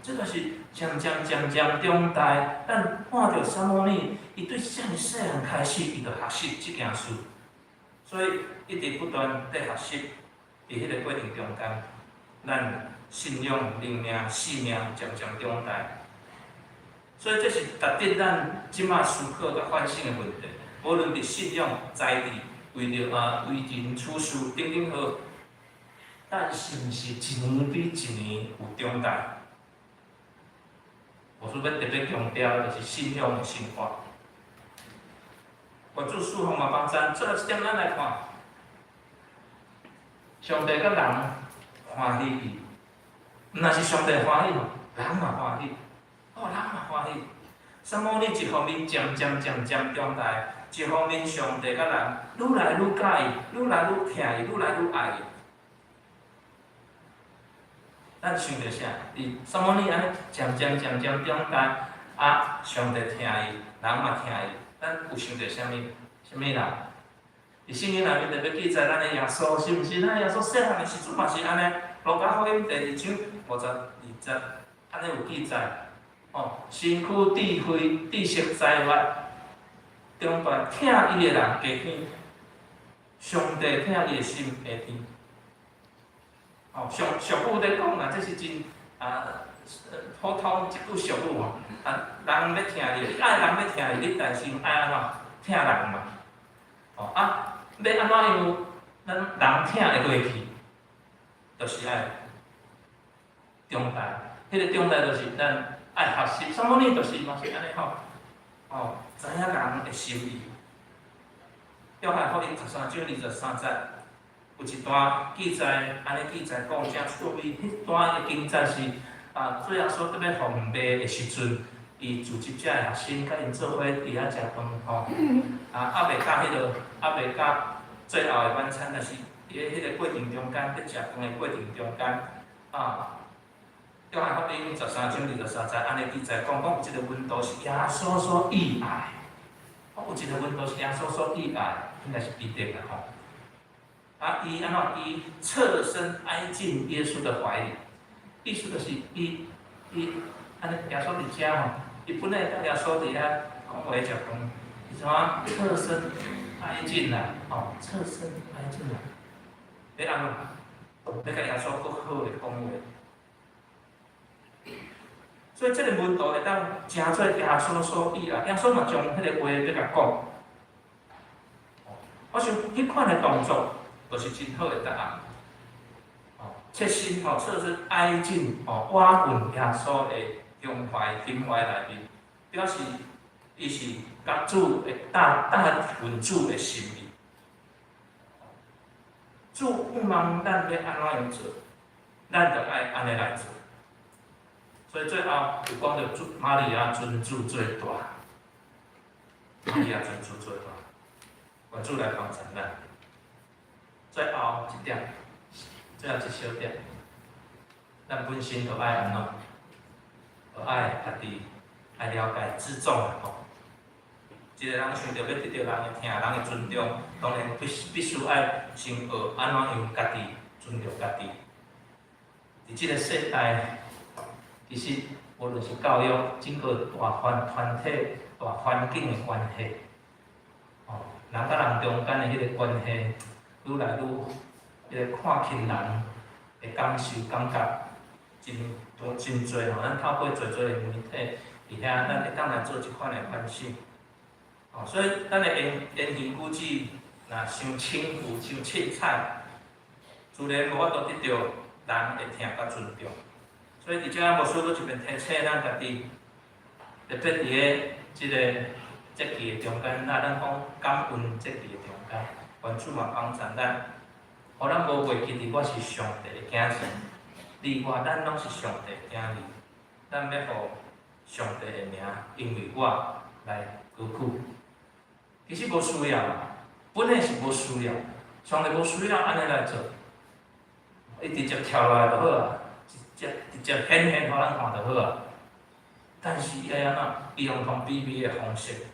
這就是漸漸漸漸長大，咱看著撒母耳，伊對遮爾細漢開始，伊就學習這件事，所以一直不斷佇學習，佇彼個過程中間，咱信仰、靈命、生命漸漸長大。所以這是值得咱這馬思考佮反省的問題。無論佇信仰、才智、為著啊為人處事等等好，咱是毋是一年比一年有長大？我說欲特別強調，就是信仰的生活。願主賜福嘛幫贊，最後一點，咱來看，上帝佮人歡喜伊，毋但是上帝歡喜，人嘛歡喜，哦，人嘛歡喜。撒母耳一方面漸漸漸漸長大，一方面上帝佮人愈來愈佮意，愈來愈疼伊，愈來愈愛伊。咱想著啥？佇撒母耳按呢漸漸漸漸長大，啊，上帝疼伊，人嘛疼伊，咱有想著啥物？啥物人？佇聖經內面特別記載咱的耶穌，是毋是？咱耶穌細漢的時陣嘛是按呢，路加福音第二章52節，按呢有記載。哦，身軀智慧、知識、才學，長大疼伊的人加添，上帝疼伊的心加添。哦，俗俗語咧講啊，這是真啊普通一句俗語吼。啊，人欲疼你，你愛人欲疼你，你但是愛按怎疼人嘛？哦啊，欲按怎樣，咱人疼會過去，就是愛長大。彼個長大就是咱愛學習，撒母耳就是嘛是按呢吼。哦，知影人的心意。約翰福音13章23節，有一段記載，按呢記載講誠趣味。彼段的經節是啊，主耶穌閣欲予人賣的時陣，伊組織遮的學生佮𪜶做伙佇遐食飯吼。啊，猶未到彼落，猶未到最後的晚餐，但是佇咧彼个過程中間，佇食飯的過程中間，啊，約翰福音十三章二十三節，按呢記載講，講有一个門徒是耶穌所意愛，有一个門徒是耶穌所意愛，應該是彼得啦吼。啊，伊按怎？伊側身挨進耶穌的懷裡，意思就是伊伊按呢耶穌佇遮吼，伊本來佮耶穌佇遐講話食飯，伊怎側身挨進來，吼，側身挨進來，欲按怎？欲共耶穌閣好的講話。所以這个門徒會當成做耶穌所意愛，耶穌嘛將彼个話欲共講。我想彼款的動作，就是真好的答案。哦，側身吼，側身挨進吼，倚近耶穌的胸懷、心懷內面，表示伊是共主的搭搭順主的心意。主向望咱欲按怎樣做，咱就愛按呢來做。所以最後有講著主瑪利亞尊主做大，瑪利亞尊主做大，願主來幫助咱。最後一點，最後一小點，咱本身就愛按怎？就愛家己愛了解自重吼。一个人想著欲得著人的疼、人的尊重，當然必必須愛先學按怎樣家己尊重家己。佇這个世代，其實無論是教育，整個大環團體、大環境的關係，吼，人佮人中間的彼个關係，愈來愈彼个看輕人的感受、感覺，真多真濟吼。咱透過濟濟的媒體，佇遐，咱會當來做這款的反省。吼，所以咱的言言行舉止，若傷輕浮、傷凊彩，自然無法度得著人的疼佮尊重。所以佇遮牧師閣一遍提醒咱家己，特別佇咧這个節期的中間，咱咱講感恩節期的中間，願主嘛幫助咱，予咱無袂記得我是上帝的囝兒，你我咱攏是上帝的囝兒，咱欲予上帝的名，因為我來高舉。其實無需要啊，本來是無需要，上帝無需要按呢來做，伊直接跳落來就好啊，直接直接顯現予咱看就好啊。但是伊愛按怎？伊用同卑微的方式，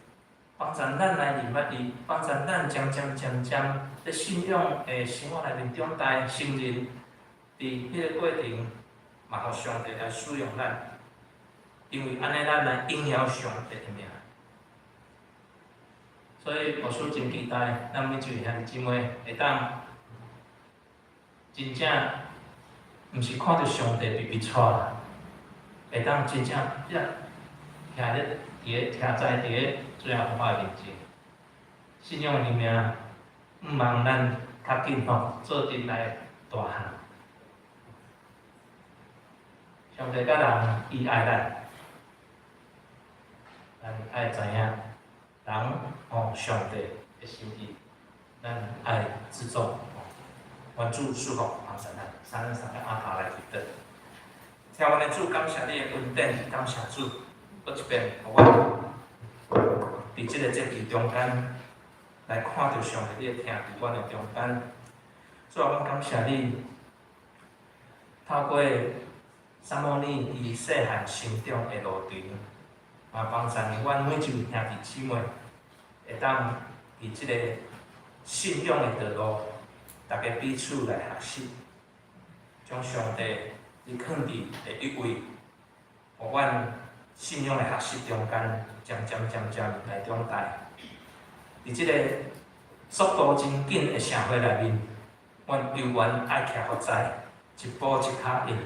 幫助咱來認捌伊，幫助咱漸漸漸漸佇信仰的生活內面長大，承認佇彼个過程，嘛予上帝來使用咱，因為按呢咱來榮耀上帝的名。所以牧師真期待咱每一位兄弟姊妹會當真正，毋是看著上帝被逼帶啦，會當真正徛徛咧佇咧徛在佇咧主耶和華面前，信仰的生命，向望咱較緊吼，做陣來大漢。上帝佮人伊愛咱，咱愛知影人吼上帝的心意，咱愛知足吼，願主賜福幫助咱，三三個阿頭來祈禱。聽阮的主，感謝你的恩典，感謝主，閣一遍，予阮佇這个節期中間來看著上帝你的疼佇阮的中間。主啊，阮感謝你，透過撒母耳伊細漢成長的路程，嘛幫助阮每一位兄弟姊妹，會當佇這個信仰的道路，大家彼此來學習，將上帝伊囥佇第一位，予阮信仰的學習中間，漸漸漸漸來長大。佇這個速度真緊的社會內面，阮猶原愛徛予在，一步一跤印，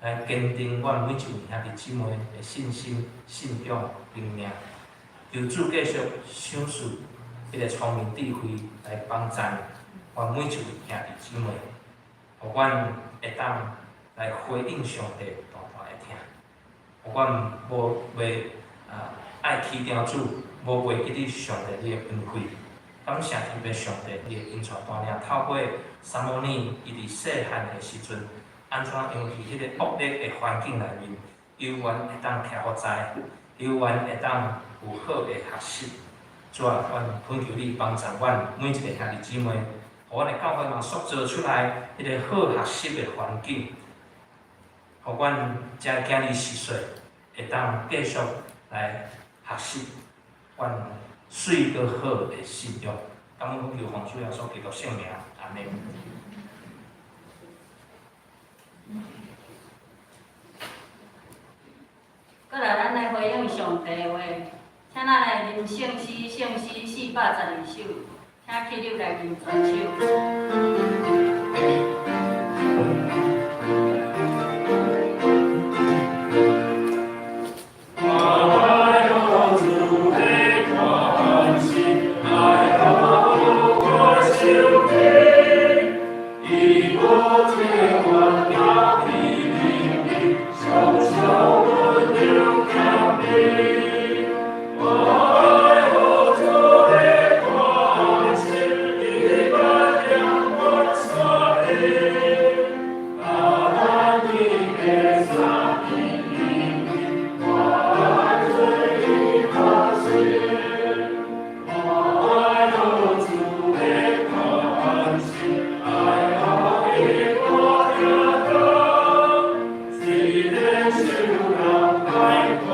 來堅定阮每一位兄弟姊妹的信心、信仰、生命。求主繼續賞賜彼个聰明智慧來幫助阮每一位兄弟姊妹，予阮會當來回應上帝大大的疼，予阮無袂啊愛起定主，無袂記得上帝你的恩惠。感謝天父上帝，你的恩賜帶領透過撒母耳，伊佇細漢的時陣，按怎樣佇彼个惡劣的環境內面，猶原會當徛予在，猶原會當有好的學習。主啊，阮懇求你幫助阮每一個兄弟姊妹，予阮的教會嘛塑造出來彼个好學習的環境，予阮遮囝兒細細會當繼續來學習阮媠閣好的信仰。感恩懇求奉主耶穌基督聖名，阿們。閣來，咱來回應上帝的話，請咱來吟聖詩，聖詩412首，請起立來吟全首。我愛予主的關心，愛予我手機，伊無情願交彼靈，常常溫柔謙卑。我愛予主的關心，伊帶領我山地，阿咱的三地。我愛主的關心，愛予我行動，雖然受人愛患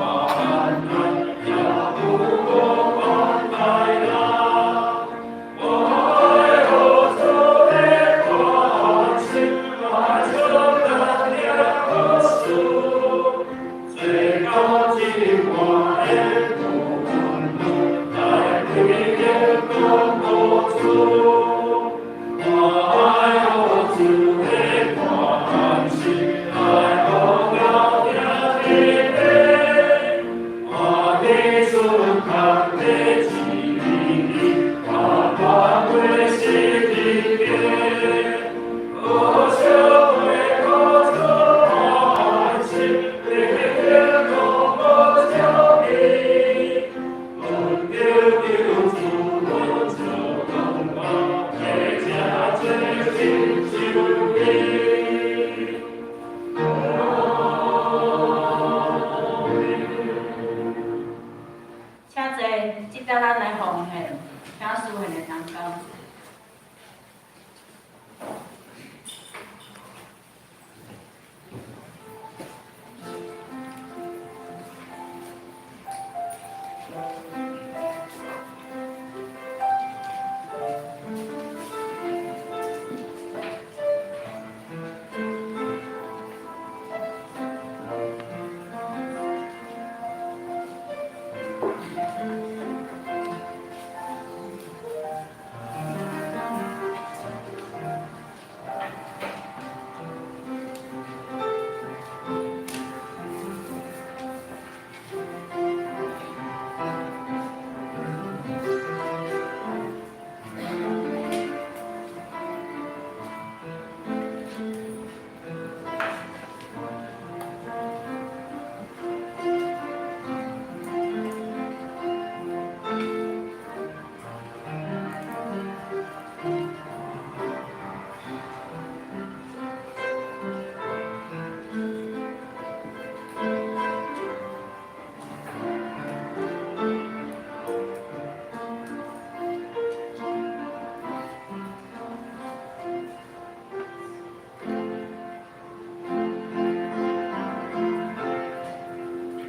難，也不顧關懷人。我愛予主的關心，愛將咱領事，最高這我的困難，來歸天公主。我愛予主的關心，愛予我行地地，我的順靠的旨意，我看過是的家，可笑的可做關心，地天公無照伊，阮得救主，阮就感覺，這正這真受益。請坐，這搭咱來奉獻，請司獻的同工。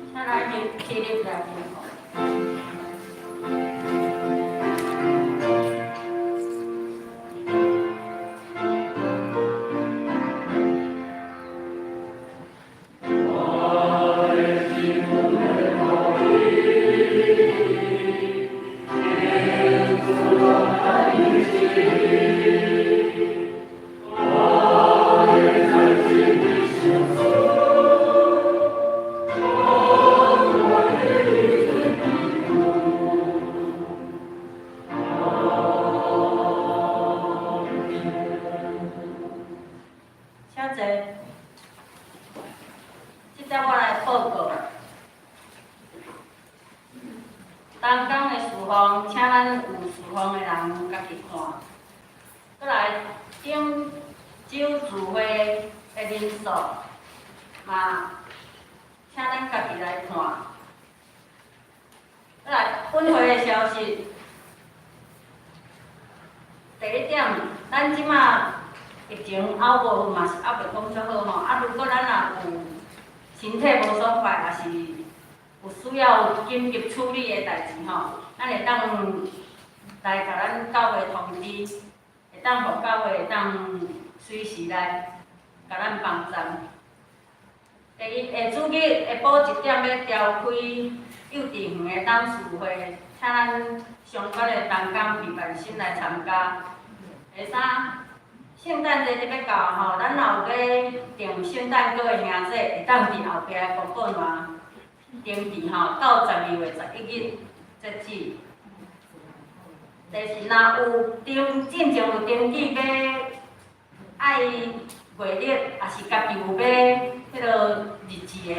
請咱起立來祈禱。我的心的無依，天主愛你，我的在心的相思，我的最堅固。請坐。這搭我來報告。同工的侍奉，請咱有侍奉的人家己看。閣來頂週聚會的人數，嘛請咱家己來看。閣來分會的消息，第一點，咱這馬疫情猶無嘛是猶袂講足好吼。啊，如果咱若有身體無爽快，抑是有需要緊急處理的代誌吼，咱會當來共咱教會通知，會當予教會會當隨時來共咱幫贊。第二，下主日下晡1點欲召開幼稚園的董事會，請咱相關的同工備辦心來參加。第三，聖誕節就欲到吼，咱若有欲訂聖誕歌的兄弟，會當佇後壁的公告欄登記吼，到12月11日截止。第四，若有登進前有登記欲愛月曆，抑是家己有買彼个日誌的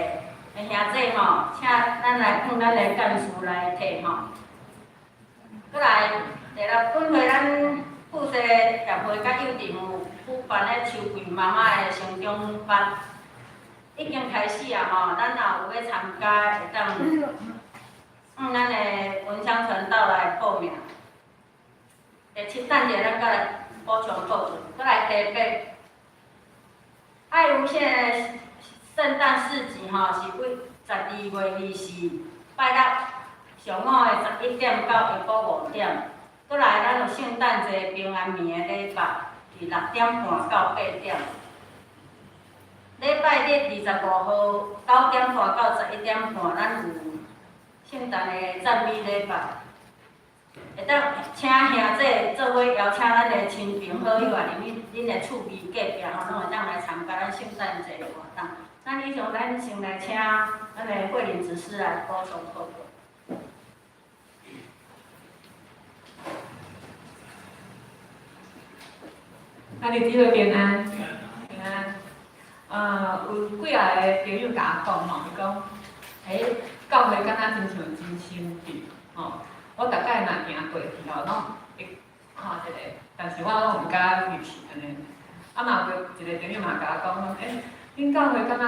兄弟吼，請咱來向咱的幹事來提吼。閣來，第六，本會咱富士協會佮幼稚園有舉辦咧秋季媽媽的成長班，已經開始啊吼，咱若有欲參加，會當向咱的文昌傳道來報名。第七，等下咱閣來補充報告。閣來第八，愛無線的聖誕市集吼，是對12月24拜六上午的11點到下晡5點。閣來，咱有聖誕節平安暝的禮拜，佇6點半到8點。禮拜日25號9點半到11點半，咱有聖誕的讚美禮拜。會當請兄弟做伙邀請咱的親朋好友啊，入去恁的厝邊隔壁吼，攏會當來參加咱聖誕節的活動。咱以上，咱先來請咱的慧玲執事來補充報告。咱的姊妹平安，平安。有幾仔个朋友共我講吼，伊講，欸，教會敢若親像真親密，吼。我逐擺若行過去吼，攏會看一下，但是我攏毋敢入去按呢。啊嘛有一个朋友嘛共我講講，欸，恁教會敢若，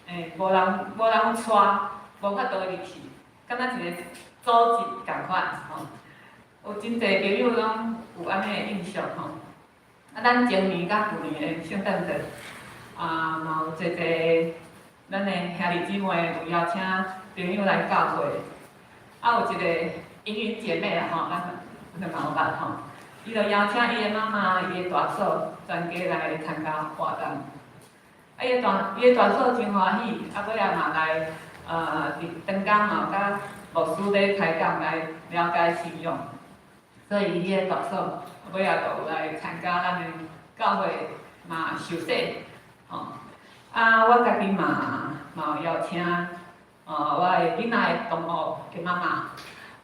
欸，無人無人帶，無法度入去，敢若一個組織仝款吼。有真濟朋友攏有按呢的印象吼。啊，咱前年佮舊年的聖誕節，啊，嘛有濟濟咱的兄弟姊妹有邀請朋友來教會，啊，有一個英雲姐妹啦吼，咱咱嘛有捌吼，伊就邀請伊的媽媽、伊的大嫂全家來參加活動。啊，伊的大嫂真歡喜，啊，尾仔嘛來，佇當工嘛有佮牧師咧開講來了解信仰，所以伊的大嫂尾仔就有來參加咱的教會嘛受洗，吼。啊，我家己嘛嘛有邀請，我的囡仔的同學的媽媽、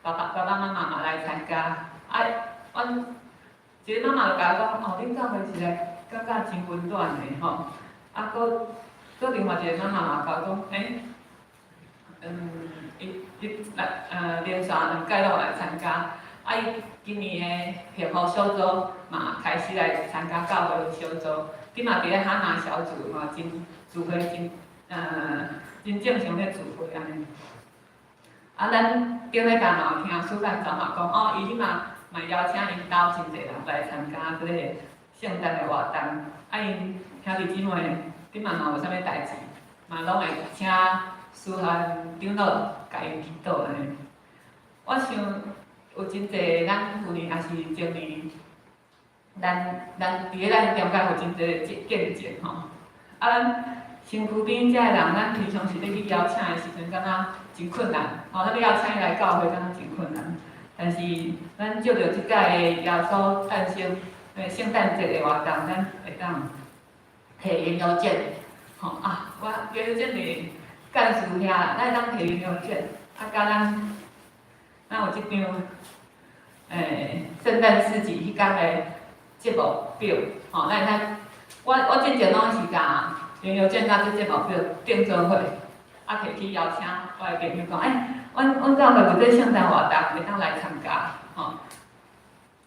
爸爸媽媽嘛來參加。啊，阮一个媽媽就共我講，哦，恁教會實在感覺真溫暖的吼。啊，閣閣另外一個媽媽嘛共我講，欸，伊伊來連續兩屆攏有來參加。啊，伊今年的幸福小組嘛開始來參加教會小組，這嘛佇咧哈拿小組嘛真聚會真真正常咧聚會按呢。啊，咱頂禮拜嘛有聽主任長嘛講，哦，伊彼嘛嘛邀請𪜶兜真濟人來參加這個聖誕的活動。啊，𪜶兄弟姊妹這嘛若有啥物代誌，嘛攏會請書翰長老共𪜶祈禱按呢。我想有真濟咱舊年抑是前年，咱佇咧咱中間有真濟見證吼。啊，咱身軀邊遮的人，咱平常時咧去邀請的時陣，感覺真困難，吼，咱欲邀請伊來教會，感覺真困難。但是咱藉著這擺的耶穌誕生、聖誕節的活動，咱會當提園遊券，吼啊，我園遊券佇幹事遐，咱會當提園遊券，啊，佮咱有這張，聖誕市集彼工的節目表，吼，咱會使，我進前攏是共園遊券佮這節目表訂做伙，啊，提去邀請我的朋友講，欸，阮教會有這聖誕活動，會當來參加，吼。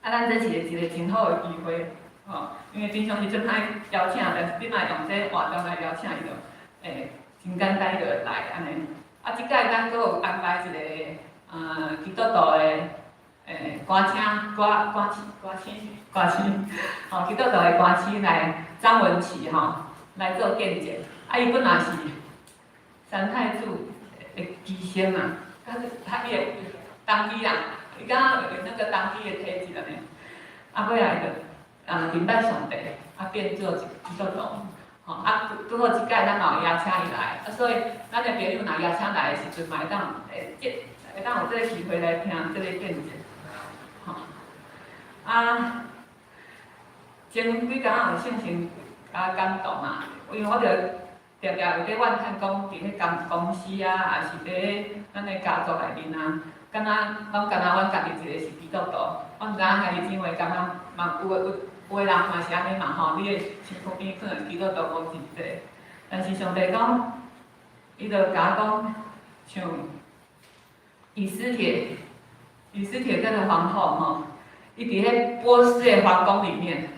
啊，咱這是一個真好的機會，吼，因為平常時陣歹邀請，但是你若用這活動來邀請伊，就會真簡單就會來按呢。啊，這擺咱閣有安排一個基督徒的歌星歌星，吼，基督徒的歌星來張文琪吼來做見證。啊，伊本來是三太子的乩身啊，他伊的童乩啦，伊敢若有那個童乩的體質按呢。啊，尾仔伊就認捌上帝，啊變做基督徒，吼啊拄好這擺咱嘛有邀請伊來，啊所以咱的朋友若邀請來的時陣嘛會當會當有這個機會來聽這個見證，吼。啊，前幾工有聖神共我感動啊，因為我著定定有咧怨嘆講，佇彼間公司啊，抑是佇咱的家族內面啊，敢若攏干焦阮家己一個是基督徒，我毋知影兄弟姊妹感覺嘛有的有有的人嘛是按呢嘛吼，你的身軀邊可能基督徒無真濟，但是上帝講，伊就共我講，像以斯帖，以斯帖這個皇后吼，伊佇彼波斯的皇宮裡面，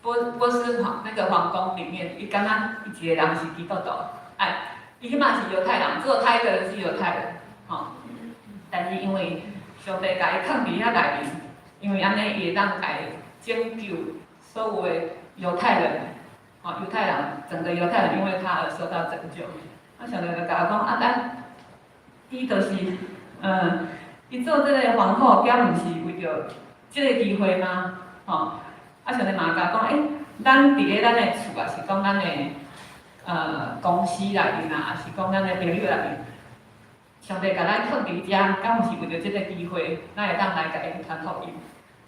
波斯皇那個皇宮裡面，伊敢若伊一個人是基督徒，哎，伊彼馬是猶太人，只有他一個人是猶太人，吼。但是因為上帝共伊囥佇遐內面，因為按呢伊會當來拯救所有的猶太人，吼，猶太人整個猶太人因為他而受到拯救。啊，上帝就共我講，啊，咱伊就是，伊做這個皇后，敢毋是為著這個機會嗎？吼，啊，上帝嘛共我講，欸，咱佇咧咱的厝，抑是講咱的公司內面啊，抑是講咱的朋友內面，上帝共咱囥佇遮，敢毋是為著這個機會，咱會當來共𪜶傳福音。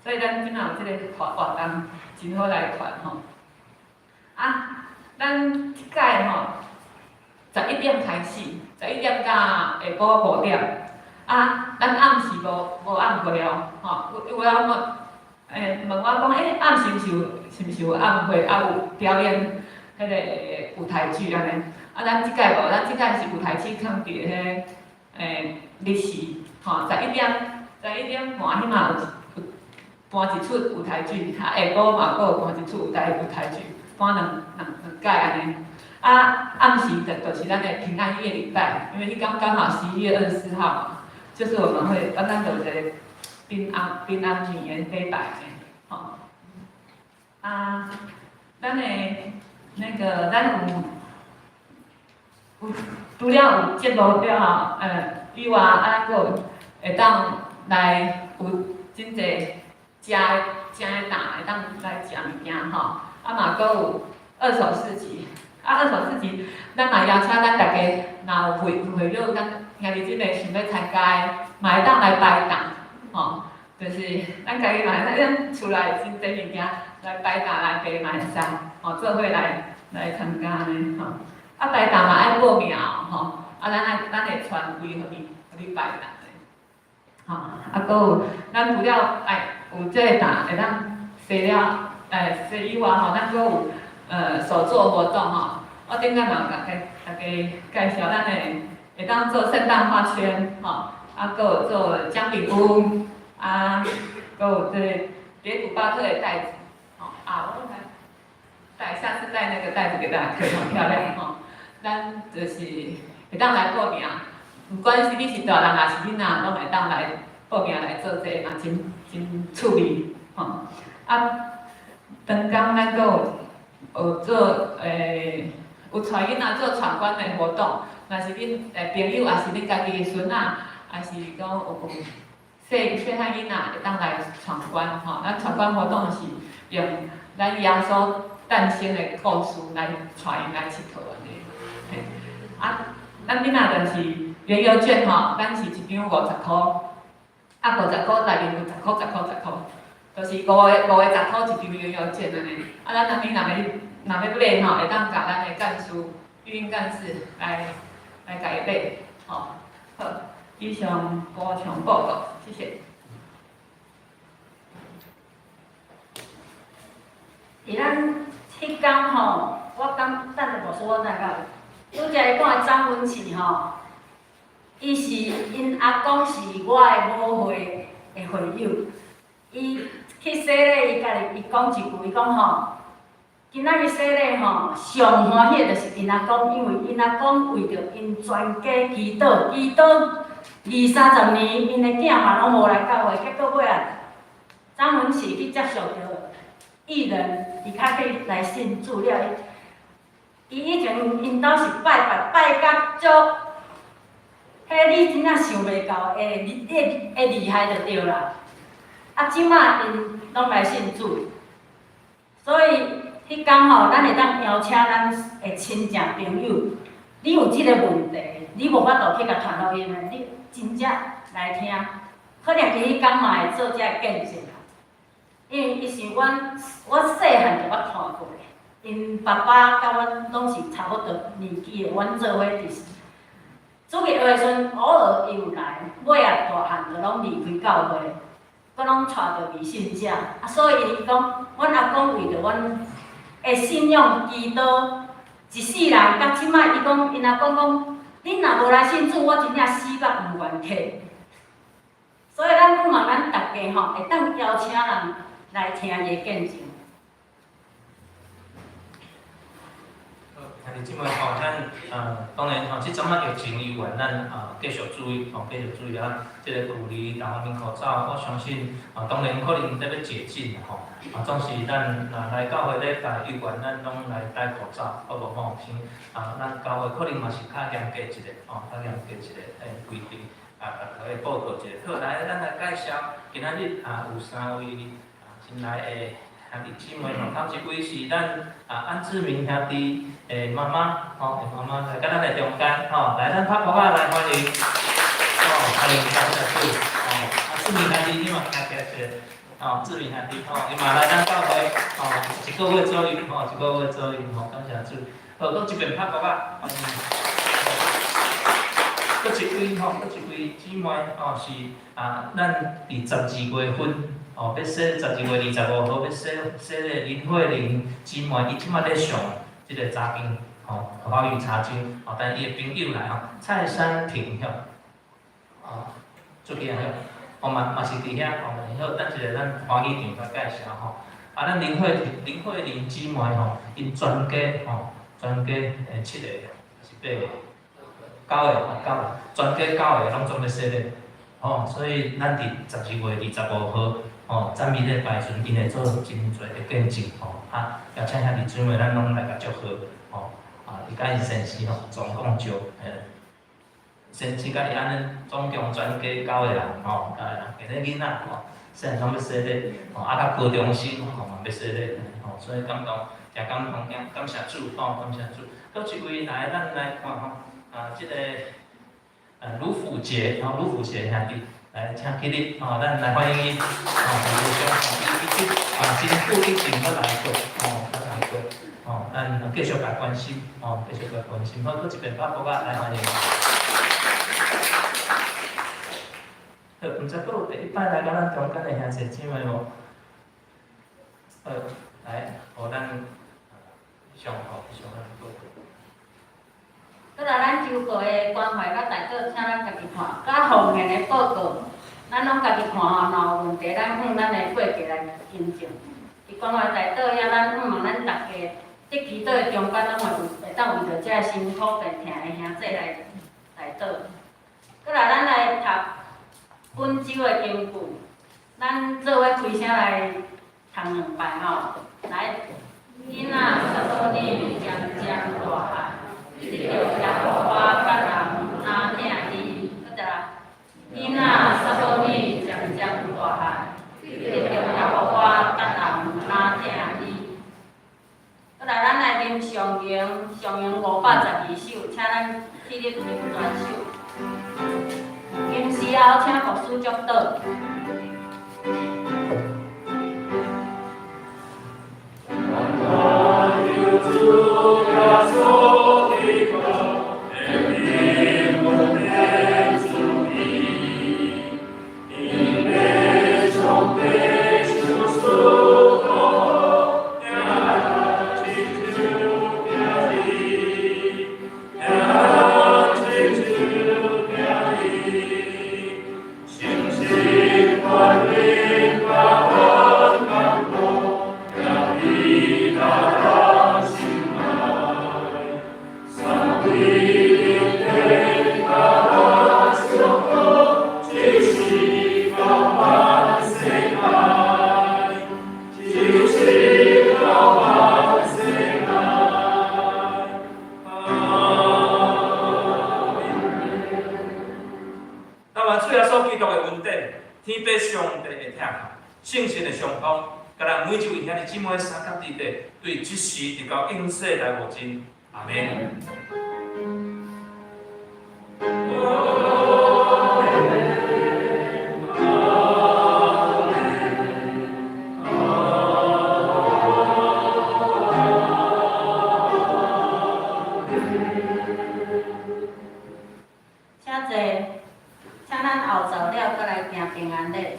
所以咱這擺有這個活動，真好來傳吼。啊，咱這擺吼，11點開始，11點到下晡5點。啊，咱暗時無暗會哦，吼，有人問，問我講，欸，暗時是毋是有暗會，啊有表演彼個舞台劇按呢？啊，咱這擺無，咱這擺是舞台劇囥佇彼日時，吼，11點半彼馬有搬一齣舞台劇，啊下晡嘛閣有搬一齣舞台劇，搬兩擺按呢。啊，暗時就是咱的平安夜禮拜，因為彼工剛好11月24號嘛，就是我們會咱就有一個平安夜的禮拜吼。啊，咱的那個咱有除了有節目了後，以外，啊，閣有會當來有真濟食的檔會當來食物件吼，啊嘛閣有二手市集，啊二手市集，咱嘛邀請咱大家，若有會友咱兄弟姊妹想欲參加的，嘛會當來擺檔，吼，就是咱家己嘛，咱厝內真濟物件來擺檔來賣嘛會使，吼，做伙來參加按呢吼。啊擺檔嘛愛報名吼，啊咱會傳位予你擺檔的，吼，啊閣有咱除了愛有這個檔會當洗了，洗以外吼，咱閣有手作活動吼。我頂擺嘛有共大家介紹，咱會當做聖誕花圈，吼，啊閣有做薑餅屋，啊閣有這個蝶谷巴特的袋子，吼，啊我來帶下次帶那個袋子給大家看，好漂亮吼。咱就是會當來報名，毋管是你是大人抑是囡仔，攏會當來報名來做這個嘛，真趣味吼。啊，當工咱閣有做有帶囡仔做闖關的活動，若是恁朋友，抑是恁家己的孫仔，抑是講有細漢囡仔會當來闖關吼。咱闖關活動是用咱耶穌誕生的故事來帶𪜶來𨑨迌按呢。嘿，啊，咱這擺就是園遊券吼，咱是一張50箍，啊50箍內面有十箍、十箍、十箍，就是五個十箍一張園遊券按呢。啊，咱若欲買吼，會當共咱的幹事、育嬰幹事來共伊買，吼。好，以上補充報告，謝謝。佇咱彼工吼，我感等下牧師我等下。拄才伊講的張文琪吼，伊是𪜶阿公是我的母會的會友，伊去洗禮，伊家己伊講一句，伊講吼，今仔日洗禮吼，上歡喜的就是𪜶阿公，因為𪜶阿公為著𪜶全家祈禱，祈禱二三十年，𪜶的囝嘛攏無來教會，結果尾仔張文琪去接觸著義人，伊較去來信主了。伊以前𪜶兜是拜拜拜甲足，彼你真正想袂到會會會厲害就對啦。啊，這馬𪜶攏來信主，所以彼工吼，咱會當邀請咱的親戚朋友，你有這個問題，你無法度去共傳福音的，你真正來聽，可能伊彼工嘛會做這个見證啦。因為伊是阮，我細漢就捌看過的。𪜶爸爸佮阮攏是差不多年紀的，阮做伙佇主日的時陣，偶爾伊有來，尾仔大漢就攏離開教會，閣攏帶著未信者。啊，所以伊講，阮阿公為著阮的信仰祈禱，一世人到這擺，伊講，𪜶阿公講，恁若無來信主，我真正死甲毋願客。所以咱希望咱逐家吼，會當邀請人來聽伊的見證。兄弟姊妹吼，咱當然吼，這陣仔疫情猶原，咱繼續注意吼，繼續注意啊，這個距離，逐方面口罩，我相信啊，當然可能得欲解禁啦吼，啊，總是咱若來教會禮拜猶原，咱攏來戴口罩，好無吼？先啊，咱教會可能嘛是較嚴格一下，吼，較嚴格一下規定，啊，共大家報告一下。好，來，咱來介紹今仔日啊有三位啊新來的兄弟姊妹吼，頭一位是咱啊安志明兄弟的媽媽，吼，的媽媽來佮咱的中間，吼，來咱拍鼓仔來歡迎，吼，歡迎感謝主，吼，啊志明兄弟你嘛徛起來一下，吼，志明兄弟，吼，伊嘛來咱教會，吼，一個月左右，吼，一個月左右，吼，感謝主，好，閣這邊拍鼓仔，歡迎。閣一位吼，閣一位姊妹吼是啊，咱佇12月份吼，欲洗12月25號欲洗洗禮林慧玲姊妹，伊這馬咧上這個查經吼，華語查經吼，但伊的朋友來吼，蔡珊婷吼，哦，出去啊吼，哦嘛嘛是佇遐吼，好，等一下咱歡喜場共介紹吼。啊，咱林慧玲姊妹吼，𪜶全家吼，全家七個還是八個？九個，九個，全家九個攏總欲洗禮，吼，所以咱佇12月25號，吼，讚美禮拜時陣，𪜶會做真濟的見證，吼，啊，邀請兄弟姊妹，咱攏來共祝賀，吼，啊，伊佮𪜶先生吼，總共招，先生佮伊按呢，總共全家九個人，吼，九個人，今日囡仔，吼，細漢攏欲洗禮，吼，啊，佮高中生，吼嘛欲洗禮，吼，所以感動，誠感動，感謝主，吼，感謝主。閣一位來，咱來看吼。啊，這個盧輔傑，吼，盧輔傑兄弟，來請起立，吼，咱來歡迎伊，吼，互相，吼，伊伊啊，真久以前捌來過，吼，捌來過，吼，咱繼續共關心，吼，繼續共關心，好，閣一遍拍鼓仔來歡迎。好，毋知閣有第一擺來佮咱中間的兄弟姊妹無？好，來，予咱上吼，上咱報告。閣來咱周報的關懷佮代禱，請咱家己看，佮奉獻的報告，咱攏家己看吼，若有問題，咱向咱的會計來更正。佇關懷代禱遐，咱向望咱逐家佇祈禱的中間，攏會有會當為著這辛苦病疼的兄弟來代禱。閣來，咱來讀本週的經句，咱做伙開聲來讀兩擺吼，來，囡仔撒母耳漸漸大漢。得著耶和華佮人若疼伊，閣再來，囡仔撒母耳漸漸大漢，得著耶和華佮人若疼伊。閣來，咱來啉上詠，上詠512首，請咱起立啉全首。金時後，請牧師祝禱。但願主耶穌基督的恩典，天父上帝的疼愛，聖神的相通，佮咱每一位兄弟姊妹相佮佇咧，對這時直到永世來無盡。阿們。請坐，請咱後奏了，閣來行平安禮。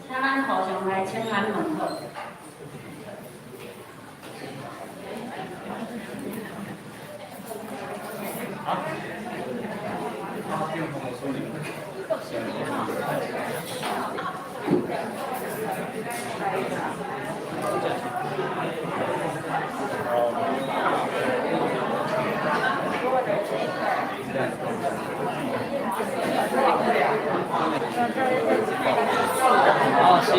請咱互相來請安問好。哦，是。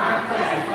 啊，